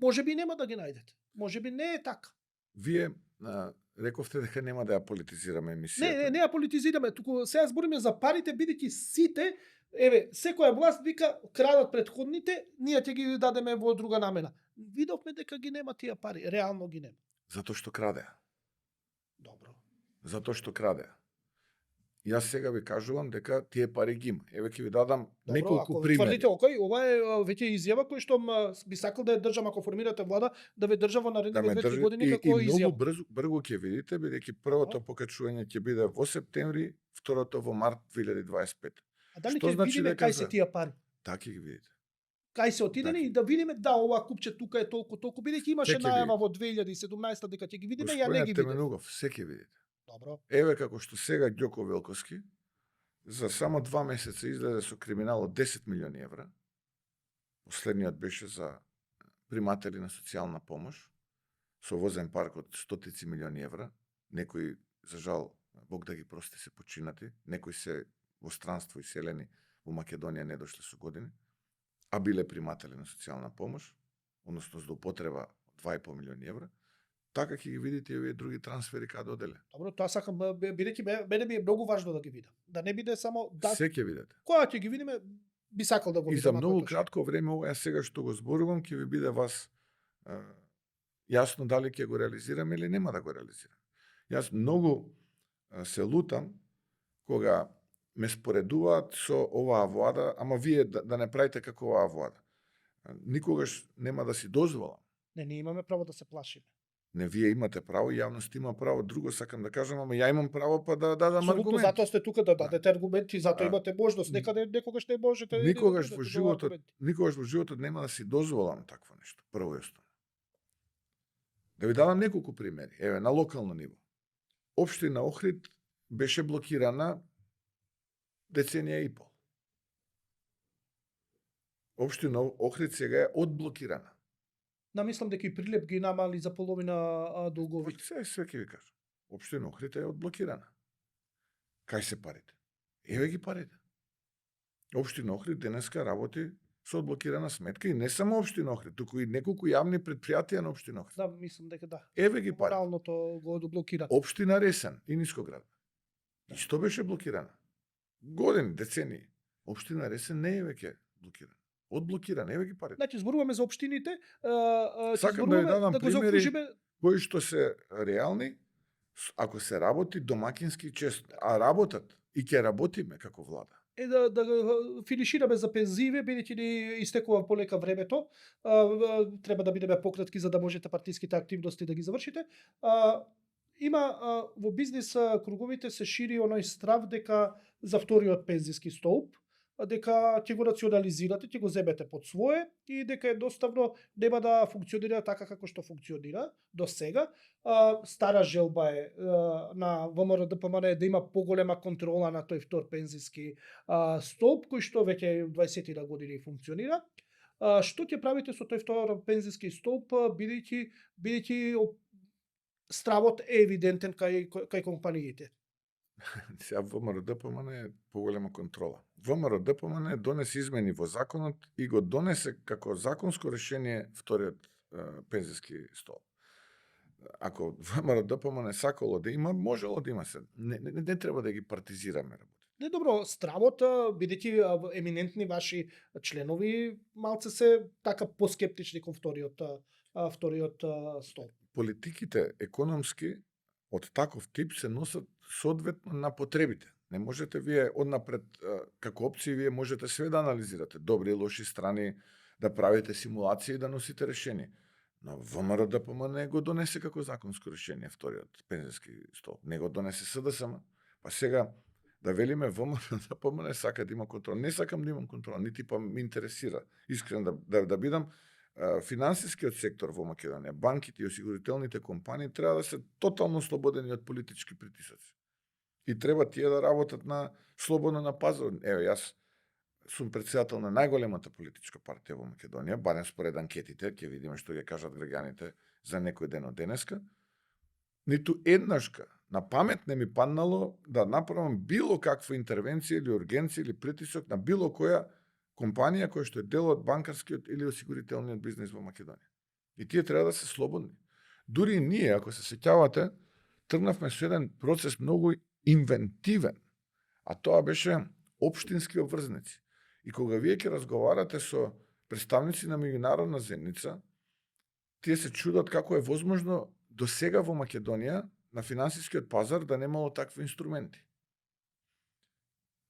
S1: Можеби нема да ги најдете. Можеби не е така.
S2: Вие рековте дека нема да ја политизираме емисијата.
S1: Не ја политизираме, туку сега збориме за парите, бидејќи сите, секоја власт вика крадат претходните, ние ќе ги дадеме во друга намена. Видовме дека ги нема тие пари, реално ги нема.
S2: Затоа што крадеа.
S1: Добро.
S2: Затоа што крадеа. Јас сега ви кажувам дека тие пари ги има. Еве ќе ви дадам неколку примери.
S1: Тврдите, окей, ова е веќе изјава кој што би сакал да ја држам ако формирате влада, да ве држа во наредните 2 години како
S2: и
S1: изјава.
S2: многу брзо ќе видите, бидејќи првото покачување ќе биде во септември, второто во март 2025.
S1: А дали
S2: Што
S1: ќе
S2: значи
S1: видиме
S2: дека
S1: кај се
S2: за-
S1: тие пари?
S2: Така ќе ги видите.
S1: Кај се отидени и да видиме да ова купче тука е толку, бидејќи имаше
S2: Ќе ги
S1: најава во 2017 дека ќе ги видиме, ја не ги
S2: Господине
S1: видиме.
S2: Теменугов, се ќе видите.
S1: Добро.
S2: Еве како што сега Ѓоко Велковски за само 2 месеца излезе со криминал од 10 милиони евра. Последниот беше за приматели на социјална помош со возен парк од стотици милиони евра. Некои, за жал, Бог да ги прости, се починати. Некои се во странство иселени во Македонија не дошле со години, а биле приматели на социјална помош, односно злоупотреба 2,5 милиони евра. така ќе ги видите и овие други трансфери каде оделе.
S1: Добро, тоа сакам, бидејќи мене ми е многу важно да ги видам. Да не биде само да
S2: Се ќе видите.
S1: кога ќе ги видиме, би сакал да го
S2: И
S1: видам.
S2: за
S1: ако е
S2: многу
S1: тоа што.
S2: кратко време, ова сега што го зборувам, ќе ви биде вас јасно дали ќе го реализираме или нема да го реализираме. Јас многу се лутам кога ме споредуваат со оваа влада, ама вие да не правите како оваа влада. Никогаш нема да си дозволам.
S1: Не, ние имаме право да се плашиме.
S2: Не, вие имате право, јавност има право, друго сакам да кажам, ама ја имам право па да дадам
S1: Абсолютно,
S2: аргумент.
S1: затоа сте тука да дадете аргументи, затоа имате можност. Некогаш не можете.
S2: Никогаш
S1: да
S2: во
S1: дадете
S2: животот,
S1: аргументи.
S2: никогаш во животот нема да си дозволам такво нешто. Прво и основно. Да ви дадам неколку примери. Еве, на локално ниво. Општина Охрид беше блокирана деценија и пол. Општина Охрид сега е одблокирана.
S1: Намислам дека и Прилеп ги намали за половина долговите.
S2: Се ќе ви кажам. Општина Охрид е одблокирана. Кај се парите? Еве ги парите. Општина Охрид денеска работи со одблокирана сметка и не само Општина Охрид, туку и неколку јавни предпријатија на Општина Охрид.
S1: Да, мислам дека да.
S2: Еве ги парите.
S1: Моралното го одблокира.
S2: Општина Ресен и Нискоград. Исто беше блокирана. Години, децении. Општина Ресен не е веќе блокирана. Одблокирана, еве ги парите.
S1: Значи зборуваме за општините,
S2: Сакам да ви дадам
S1: да го
S2: примери
S1: заокружиме.
S2: кои што се реални, ако се работи домакински честно, а работат и ќе работиме како влада.
S1: Да финишираме за пензиве, бидејќи ни истекува полека времето. Треба да бидеме пократки за да можете партиските активности да ги завршите. Има во бизнис круговите се шири оној страв дека за вториот пензиски столб, дека ќе го национализирате, ќе го земете под свое и дека едноставно нема да функционира така како што функционира до сега. Стара желба е на ВМРО ДПМН да има поголема контрола на тој втор пензиски столб, кој што веќе 20 години функционира. Што ќе правите со тој втор пензиски столб, бидејќи стравот е евидентен кај компаниите?
S2: Сега ВМРО ДПМН е поголема контрола. ВМРО ДПМН донесе измени во законот и го донесе како законско решение вториот пензиски столб. Ако ВМРО ДПМН сакало да има, можело да има се. Не треба да ги партизираме работи.
S1: Не, добро, стравот, бидејќи еминентни ваши членови малце се така поскептични кон вториот столб.
S2: Политиките економски од таков тип се носат соодветно на потребите. Не можете вие однапред како опции, вие можете све да анализирате, добри и лоши страни, да правите симулации и да носите решение. Но ВМРО ДПМН го донесе како законско решение вториот пензиски столб. Не го донесе СДСМ. Па сега да велиме ВМРО ДПМН сака да има контрол. Не сакам да имам контрол, нити па ме интересира. Искрено да бидам финансискиот сектор во Македонија, банките и осигурителните компании треба да се тотално слободени од политички притисоци. И треба тие да работат слободно на пазар. Еве, јас сум председател на најголемата политичка партија во Македонија, барем според анкетите, ќе видиме што ќе кажат граѓаните за некој ден од денеска. Ниту еднашка на памет не ми паднало да направам било каква интервенција или ургенција или притисок на било која компанија која што е дел од банкарскиот или осигурителниот бизнис во Македонија. И тие треба да се слободни. Дури и ние, ако се сеќавате, тргнавме со еден процес многу инвентивен, а тоа беше општински обврзници. И кога вие ќе разговарате со представници на меѓународна заедница, тие се чудат како е возможно до сега во Македонија на финансискиот пазар да немало такви инструменти.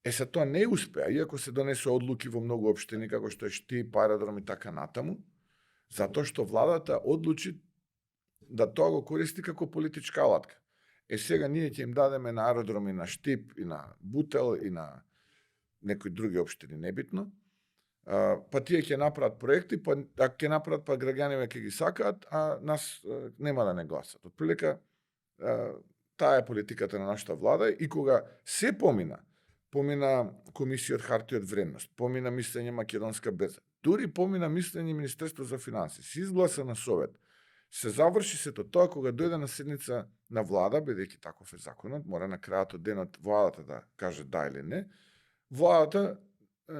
S2: Се тоа не успеа, иако се донесе одлуки во многу општини, како што е Штип, аеродром и така натаму, затоа што владата одлучи да тоа го користи како политичка алатка. Сега ние ќе им дадеме на аеродром и на Штип, и на Бутел, и на некои други општини, небитно, па тие ќе направат проекти, па ќе направат, па граѓаниве ќе ги сакаат, а нас нема да не гласат. Отприлика, таа е политиката на нашата влада и кога се помина Комисија од хартија од вредност, помина мислење Македонска берза, дури помина мислење Министерство за финанси, се изгласа на совет, се заврши сето тоа кога дојде на седница на влада, бидејќи таков е законот, мора на крајот од денот владата да каже да или не, владата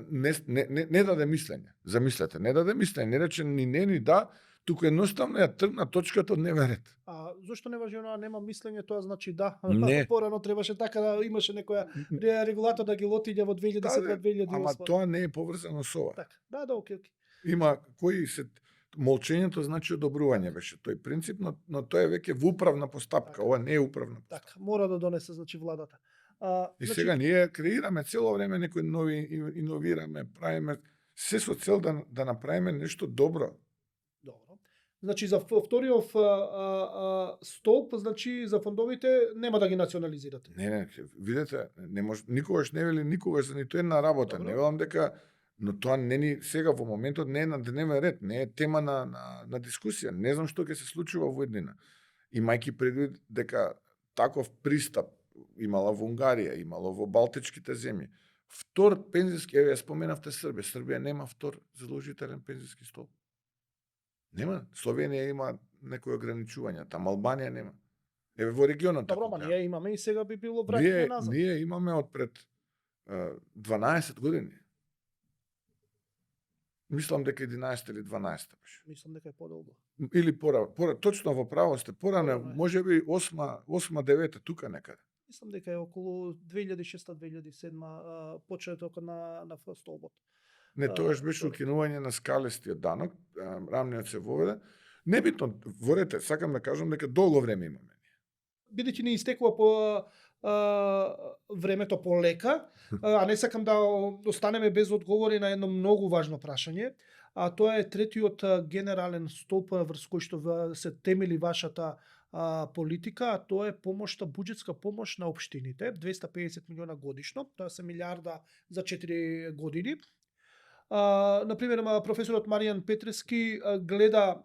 S2: не даде мислење. Замислете, не даде мислење, не рече ни не ни да, туку едноставно ја тргна точката од дневен ред.
S1: А зошто не важи она нема мислење, тоа значи да.
S2: Не.
S1: Порано требаше така да имаше некоја регулатор да ги лотиѓа во 2007-2008.
S2: Ама тоа не е поврзано со ова.
S1: Така. Да, окей.
S2: Има кои се молчењето значи одобрување беше тој принцип, но тоа е веќе во управна постапка,
S1: Така.
S2: ова не е управна постапка.
S1: Така, мора да донесе значи владата.
S2: И сега ние креираме цело време некои нови, иновираме, правиме се со цел да направиме нешто добро.
S1: Добро. Значи за вториот столб, значи за фондовите нема да ги национализирате.
S2: Не, видете, не може никогаш не вели никогаш за ниту една работа.
S1: Добро.
S2: Не велам дека, но тоа не ни сега во моментот не е на дневен ред, не е тема на дискусија. Не знам што ќе се случува во еднина. Имајќи предвид дека таков пристап имала во Унгарија, имало во Балтичките земји. Втор пензиски, еве ја споменавте Србија. Србија нема втор задолжителен пензиски столб. Нема. Словенија има некои ограничувања, таму Албанија нема. Еве во регионот.
S1: Добро, ма ние имаме и сега би било враќање назад.
S2: Ние имаме од пред 12 години. Мислам дека 11 или 12 беше.
S1: Мислам дека е подолго.
S2: Или точно во право сте, порано, можеби 8-9 тука некаде.
S1: Мислам дека е околу 2006-2007 почетокот на столбот.
S2: Не, тоаш беше укинување на скалестиот данок, рамниот се воведе. Небитно, ворете, сакам да кажам дека долго време имаме.
S1: Бидејќи ни истекува по времето полека, а не сакам да останеме без одговори на едно многу важно прашање, а тоа е третиот генерален столб врз кој што се темели вашата политика, а тоа е помошта, буџетска помош на општините, 250 милиона годишно, тоа се милиарда за 4 години. Например, професорот Маријан Петрески гледа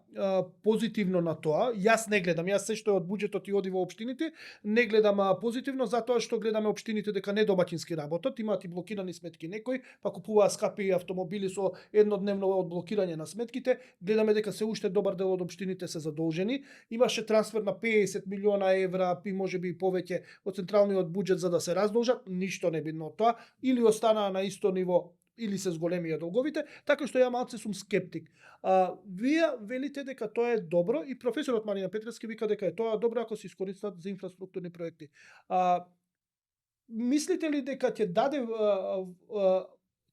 S1: позитивно на тоа. Јас не гледам, јас се што е од буџетот и оди во општините, не гледам позитивно затоа што гледаме општините дека не домаќински работат, имаат и блокирани сметки некои, па купуваат скапи автомобили со еднодневно одблокирање на сметките, гледаме дека се уште добар дел од општините се задолжени, имаше трансфер на 50 милиона евра и можеби и повеќе од централниот буџет за да се раздолжат, ништо не бидно од тоа, или останаа на исто ниво или се зголемија долговите, така што ја малце сум скептик. Вие велите дека тоа е добро и професорот Маријан Петрески вика дека е тоа добро ако се искористат за инфраструктурни проекти. Мислите ли дека ќе даде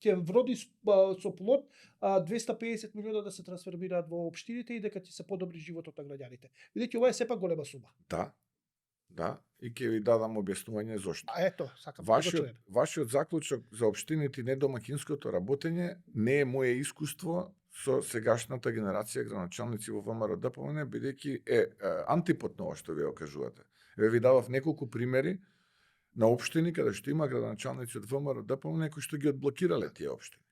S1: ќе вроди со плод 250 милиона да се трансферираат во општините и дека ќе се подобри животот на граѓаните? Бидејќи ова е сепак голема сума.
S2: Да, и ќе ви дадам објаснување зошто.
S1: Ето, сакам.
S2: Вашиот заклучок за општините и недомаќинското работење не е моје искуство со сегашната генерација градоначалници во ВМРО-ДПМН, бидејќи е антипод на ова што ви кажувате. Еве ви дадов неколку примери на општини каде што има градоначалници од ВМРО-ДПМН кои што ги одблокирале тие општини.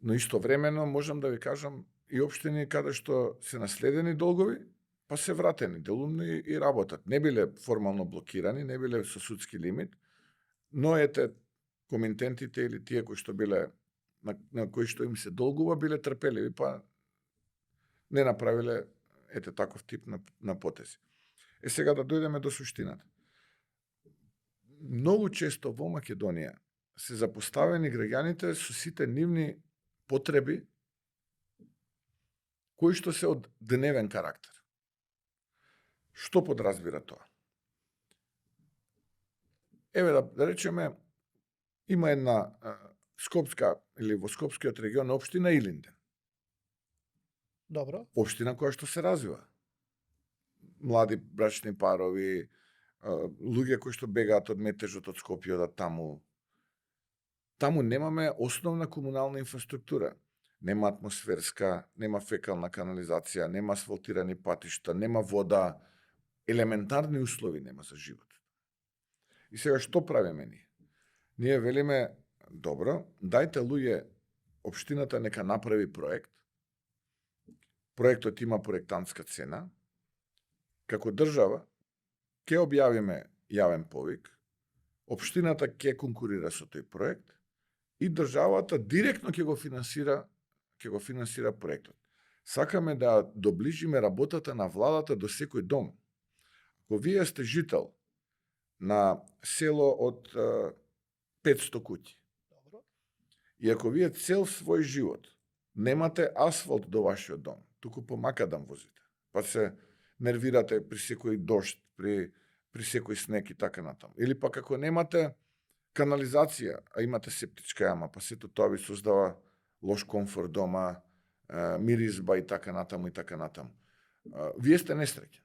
S2: Но истовремено можам да ви кажам и општини каде што се наследени долгови, па се вратени делумно и работат. Не биле формално блокирани, не биле со судски лимит, но ете комитентите или тие кои што биле на кои што им се долгува биле трпеливи, па не направиле ете таков тип на потези. Сега да дојдеме до суштината. Многу често во Македонија се запоставени граѓаните со сите нивни потреби кои што се од дневен карактер. Што подразбира тоа? Еве да речеме, има една скопска или во скопскиот регион општина Илинден.
S1: Добро.
S2: Општина која што се развива. Млади брачни парови, луѓе кои што бегаат од метежот од Скопје одат таму. Таму немаме основна комунална инфраструктура. Нема атмосферска, нема фекална канализација, нема асфалтирани патишта, нема вода, елементарни услови нема за живот. И сега што правиме ние? Ние велиме, добро, дајте луѓе, општината нека направи проект. Проектот има проектантска цена. Како држава, ќе објавиме јавен повик, општината ќе конкурира со тој проект и државата директно ќе го финансира проектот. Сакаме да доближиме работата на владата до секој дом. Ако вие сте жител на село од 500 куќи, и ако вие цел свој живот немате асфалт до вашиот дом, туку по макадам возите. Па се нервирате при секој дожд, при секој снег и така натаму. Или пак ако немате канализација, а имате септичка јама, па сето тоа ви создава лош комфорт дома, миризба и така натаму и така натаму. Вие сте несреќен.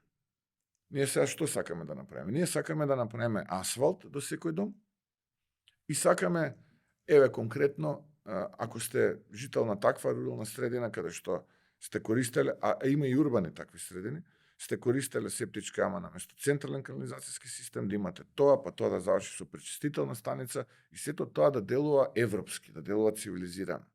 S2: Ние сега што сакаме да направиме? Ние сакаме да направиме асфалт до секој дом и сакаме, еве конкретно, ако сте жител на таква рурална средина каде што сте користеле, а има и урбани такви средини, сте користеле септичка јама наместо централен канализацијски систем, да имате тоа, па тоа да заврши со пречистителна станица и сето тоа да делува европски, да делува цивилизирано.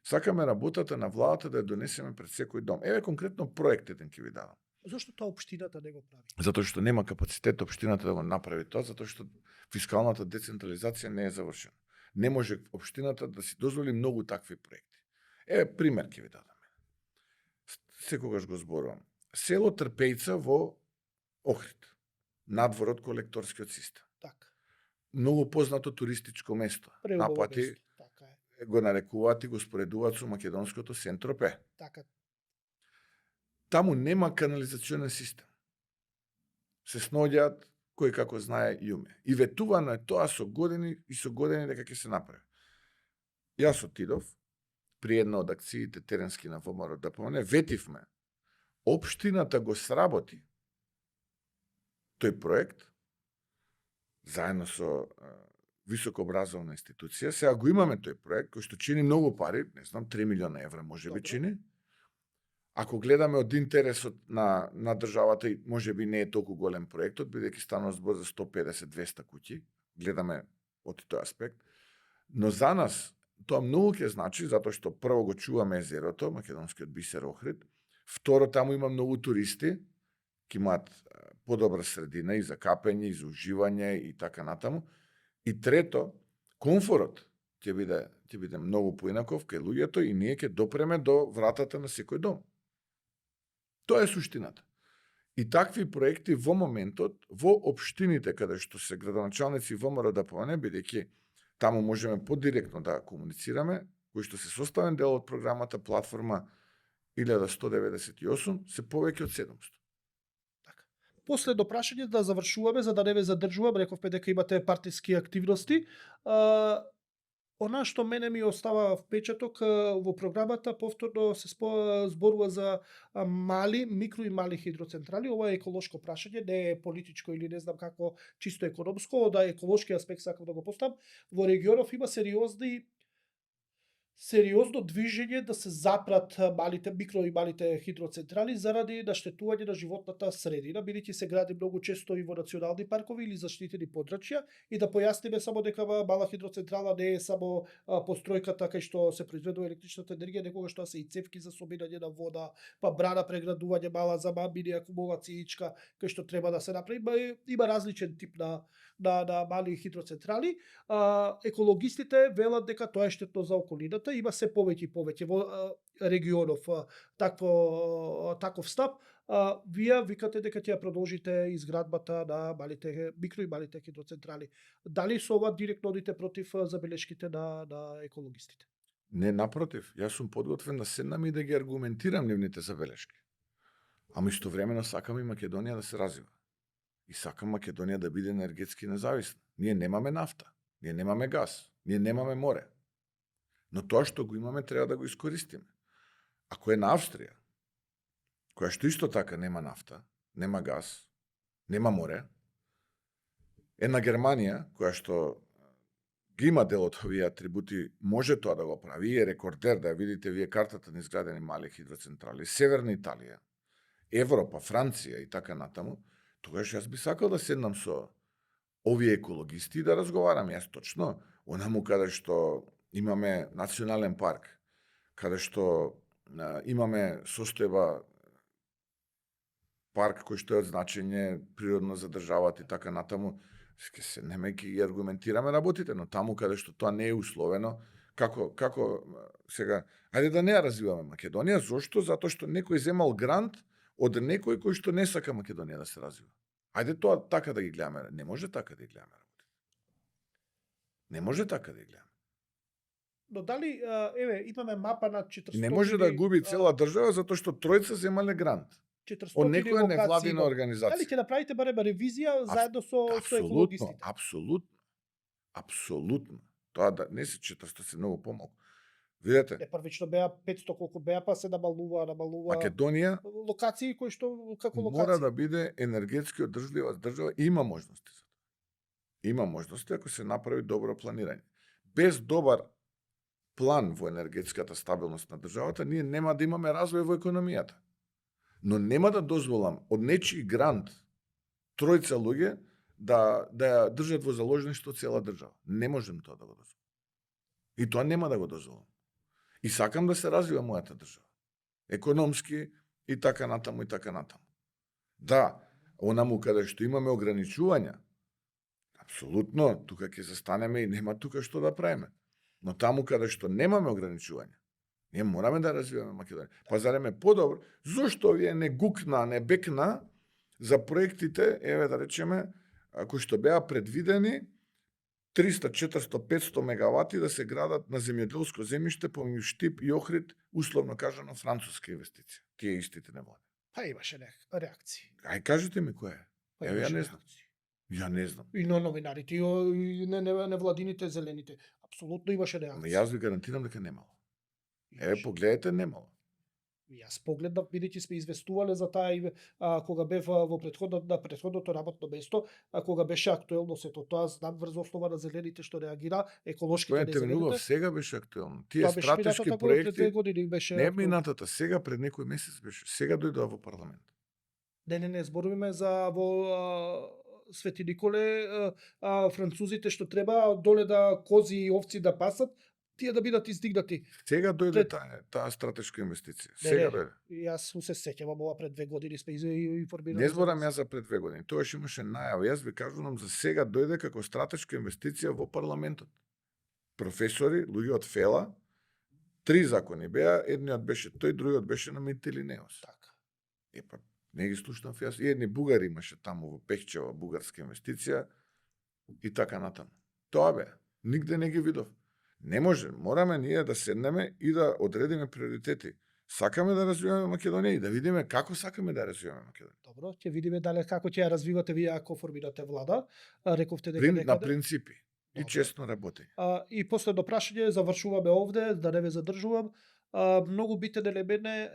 S2: Сакаме работата на владата да ја донесеме пред секој дом. Еве конкретно проект еден ќе ви дадам.
S1: Зошто тоа општината не го прави?
S2: Затоа што нема капацитет општината да го направи тоа, затоа што фискалната децентрализација не е завршена. Не може општината да си дозволи многу такви проекти. Еве пример ќе ви дадам. Секогаш го зборувам. Село Трпејца во Охрид, надвор од колекторскиот систем.
S1: Така.
S2: Многу познато туристичко место. Напати
S1: Така е.
S2: го нарекуваат и го споредуваат со македонското Сен-Тропе.
S1: Така.
S2: Таму нема канализационен систем. Се сноѓаат кој како знае и уме. И ветувано е тоа со години и со години дека ќе се направи. Јас отидов при една од акциите теренски на ВМРО ДПМН, ветивме, општината го сработи тој проект заедно со високообразовна институција. Сега го имаме тој проект кој што чини многу пари, не знам, 3 милиона евра може би чини. Ако гледаме од интересот на државата, и може би не е толку голем проектот, бидејќи станува збор за 150-200 куќи, гледаме од тој аспект, но за нас тоа многу ќе значи, затоа што прво го чуваме езерото, македонскиот бисер Охрид, второ таму има многу туристи, ќе имаат подобра средина и за капење, и за уживање и така натаму, и трето, комфорот ќе биде многу поинаков кај луѓето и ние ќе допреме до вратата на секој дом. Тоа е суштината. И такви проекти во моментот, во општините каде што се градоначалници ВМРО ДПМН, бидејќи таму можеме подиректно да комуницираме, кои што се составен дел од програмата платформа 1198, се повеќе од 700.
S1: Така. Последно прашање да завршуваме за да не ве задржувам, рековме дека имате партиски активности. Она што мене ми остава впечаток во програмата, повторно се зборува за мали, микро и мали хидроцентрали. Ова е еколошко прашање, не е политичко или не знам како, чисто економско, од еколошки аспект сакам да го поставам. Во регионов има сериозно движење да се запрат малите, микро и малите хидроцентрали заради наштетување на животната средина, бидејќи се гради многу често и во национални паркови или заштитени подрачја. И да појасниме само дека мала хидроцентрала не е само постројката кај што се произведува електричната енергија, некогаш тоа се и цевки за собирање на вода, па брана преградување мала за мамини акумулациичка кај што треба да се направи. Има различен тип на мали хидроцентрали. Екологистите велат дека тоа е штетно за околината. Има се повеќе и повеќе во регионов таков стап. Вие викате дека ќе ја продолжите изградбата на малите, микро и малите хидроцентрали. Дали со ова директно одите против забелешките на екологистите?
S2: Не, напротив, јас сум подготвен да седнам и да ги аргументирам нивните забелешки. Ама истовремено сакам и Македонија да се развива. И сакам Македонија да биде енергетски независна. Ние немаме нафта, ние немаме газ, ние немаме море. Но тоа што го имаме треба да го искористиме. Ако е на Австрија, која што исто така нема нафта, нема газ, нема море, е на Германија, која што ги има дел од овие атрибути, може тоа да го прави, е рекордер, да ја видите вие картата на изградени мали хидроцентрали, Северна Италија, Европа, Франција и така натаму, тогаш јас би сакал да седнам со овие екологисти и да разговарам. Јас точно, онаму каде што имаме национален парк, каде што имаме состојба парк кој што е од значење природно за државата и така натаму, ќе се немејќи и аргументираме работите, но таму каде што тоа не е условено, како сега, ајде да не ја развиваме Македонија, зошто? Затоа што некој земал грант од некој кој што не сака Македонија да се развива. Ајде тоа така да ги гледаме. Не може така да ги гледаме работите. Не може така да ги гледаме.
S1: Но дали еве имаме мапа на 400
S2: И не може да губи цела држава затоа што тројца земале грант.
S1: 400
S2: Од некоја
S1: локации
S2: невладина
S1: имаме. Дали
S2: организација.
S1: ќе направите барем ревизија заедно со
S2: Апсолутно,
S1: екологистите?
S2: апсолутно. Апсолутно. Тоа да не се 400, се многу помалку. Видете,
S1: Првично беа 500 колку беа, па се намалува
S2: Македонија
S1: локации кои што како
S2: мора
S1: локации.
S2: да биде енергетски одржлива држава, има можности за тоа. Има можности ако се направи добро планирање. Без добар план во енергетската стабилност на државата, ние нема да имаме развој во економијата. Но нема да дозволам од нечии грант тројца луѓе да ја држат во заложништо цела држава. Не можем тоа да го дозволам. И тоа нема да го дозволам. И сакам да се развива мојата држава. Економски и така натаму и така натаму. Да, онаму каде што имаме ограничувања, апсолутно, тука ќе застанеме и нема тука што да правиме. Но таму каде што немаме ограничувања, ние мораме да развиваме Македонија. Па зарем е подобро? Зошто овие не гукна, не бекна за проектите, еве да речеме, кои што беа предвидени 300, 400, 500 мегавати да се градат на земјоделско земјиште помеѓу Штип и Охрид, условно кажано француска инвестиција. Тие истите не владе.
S1: Па имаше реакции.
S2: Ај кажете ми која е.
S1: Па
S2: Еве ја
S1: имаше
S2: не знам.
S1: реакции.
S2: Ја не знам.
S1: И на новинарите, и невладините, зелените. Апсолутно имаше
S2: Ама
S1: реакции.
S2: јас ви гарантирам дека немало. Еве
S1: Имаше.
S2: погледнете, немало.
S1: Јас погледнав, бидејќи сме известувале за таа кога бев во претходното работно место, кога беше актуелно сето тоа, знам врз основа на зелените што реагира, еколошките
S2: Тоа терминував,
S1: незелените.
S2: сега беше актуелно. Тие
S1: Тоа беше
S2: стратешки
S1: минатата година, пред 2
S2: проекти,
S1: години беше.
S2: не минатата, сега пред некој месец беше. Сега дојдоа во парламент.
S1: Не зборуваме за во Свети Николе, французите што треба доле да кози и овци да пасат, тие да бидат издигнати.
S2: Сега дојде
S1: Пред-
S2: таа стратешка инвестиција.
S1: Не,
S2: Сега
S1: не.
S2: дојде.
S1: Јас се сеќавам ова пред 2 години сме информирани.
S2: Не зборам јас за пред 2 години. Тоа имаше најава. Јас ви кажувам за сега дојде како стратешка инвестиција во парламентот. Професори, луѓе од Фела, 3 закони беа, едниот беше тој, другиот беше на Митилинеос.
S1: Така.
S2: Епа, не ги слушнав јас. И едни бугари имаше таму во Пехчева бугарска инвестиција и така натаму. Тоа бе, нигде не ги видов. Не може, мораме ние да седнеме и да одредиме приоритети. Сакаме да развиваме Македонија и да видиме како сакаме да развиваме Македонија.
S1: Добро, ќе видиме дали како ќе ја развивате вие ако формирате влада. Рековте дека
S2: На
S1: некаде.
S2: принципи и
S1: Добро.
S2: честно работење.
S1: И последно прашање, завршуваме овде, да не ве задржувам. Многу битен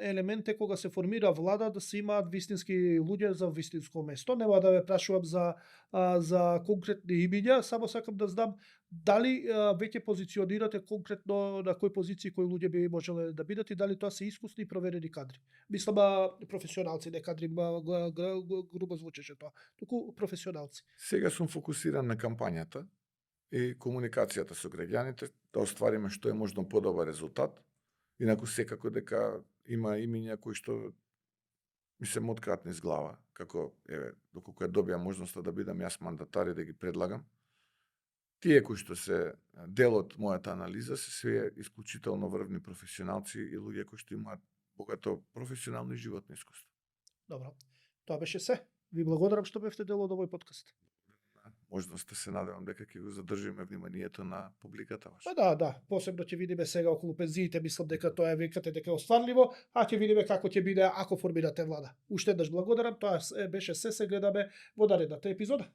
S1: елемент е кога се формира влада да се имаат вистински луѓе за вистинско место. Нема да ве прашувам за конкретни имиња, само сакам да знам дали веќе позиционирате конкретно на кои позиции кои луѓе би можеле да бидат и дали тоа се искусни и проверени кадри. Мислам професионалци, не кадри, грубо звучеше тоа, туку професионалци.
S2: Сега сум фокусиран на кампањата и комуникацијата со граѓаните, да оствариме што е можно подобар резултат. Инаку секако дека има имиња кои што ми се моткаат низ глава, како, еве, доколку ја добија можноста да бидам јас мандатар и да ги предлагам. Тие кои што се дел од мојата анализа се све исклучително врвни професионалци и луѓе кои што имаат богато професионално и животно искуство.
S1: Добро. Тоа беше се. Ви благодарам што бевте дел од овој подкаст.
S2: Можноста се надевам дека ќе го задржиме вниманието на публиката ваша.
S1: Па да, посебно ќе видиме сега околу пензиите, мислам дека тоа е викате дека е остварливо, а ќе видиме како ќе биде ако формирате влада. Уште еднаш благодарам, тоа беше се гледаме во наредната епизода.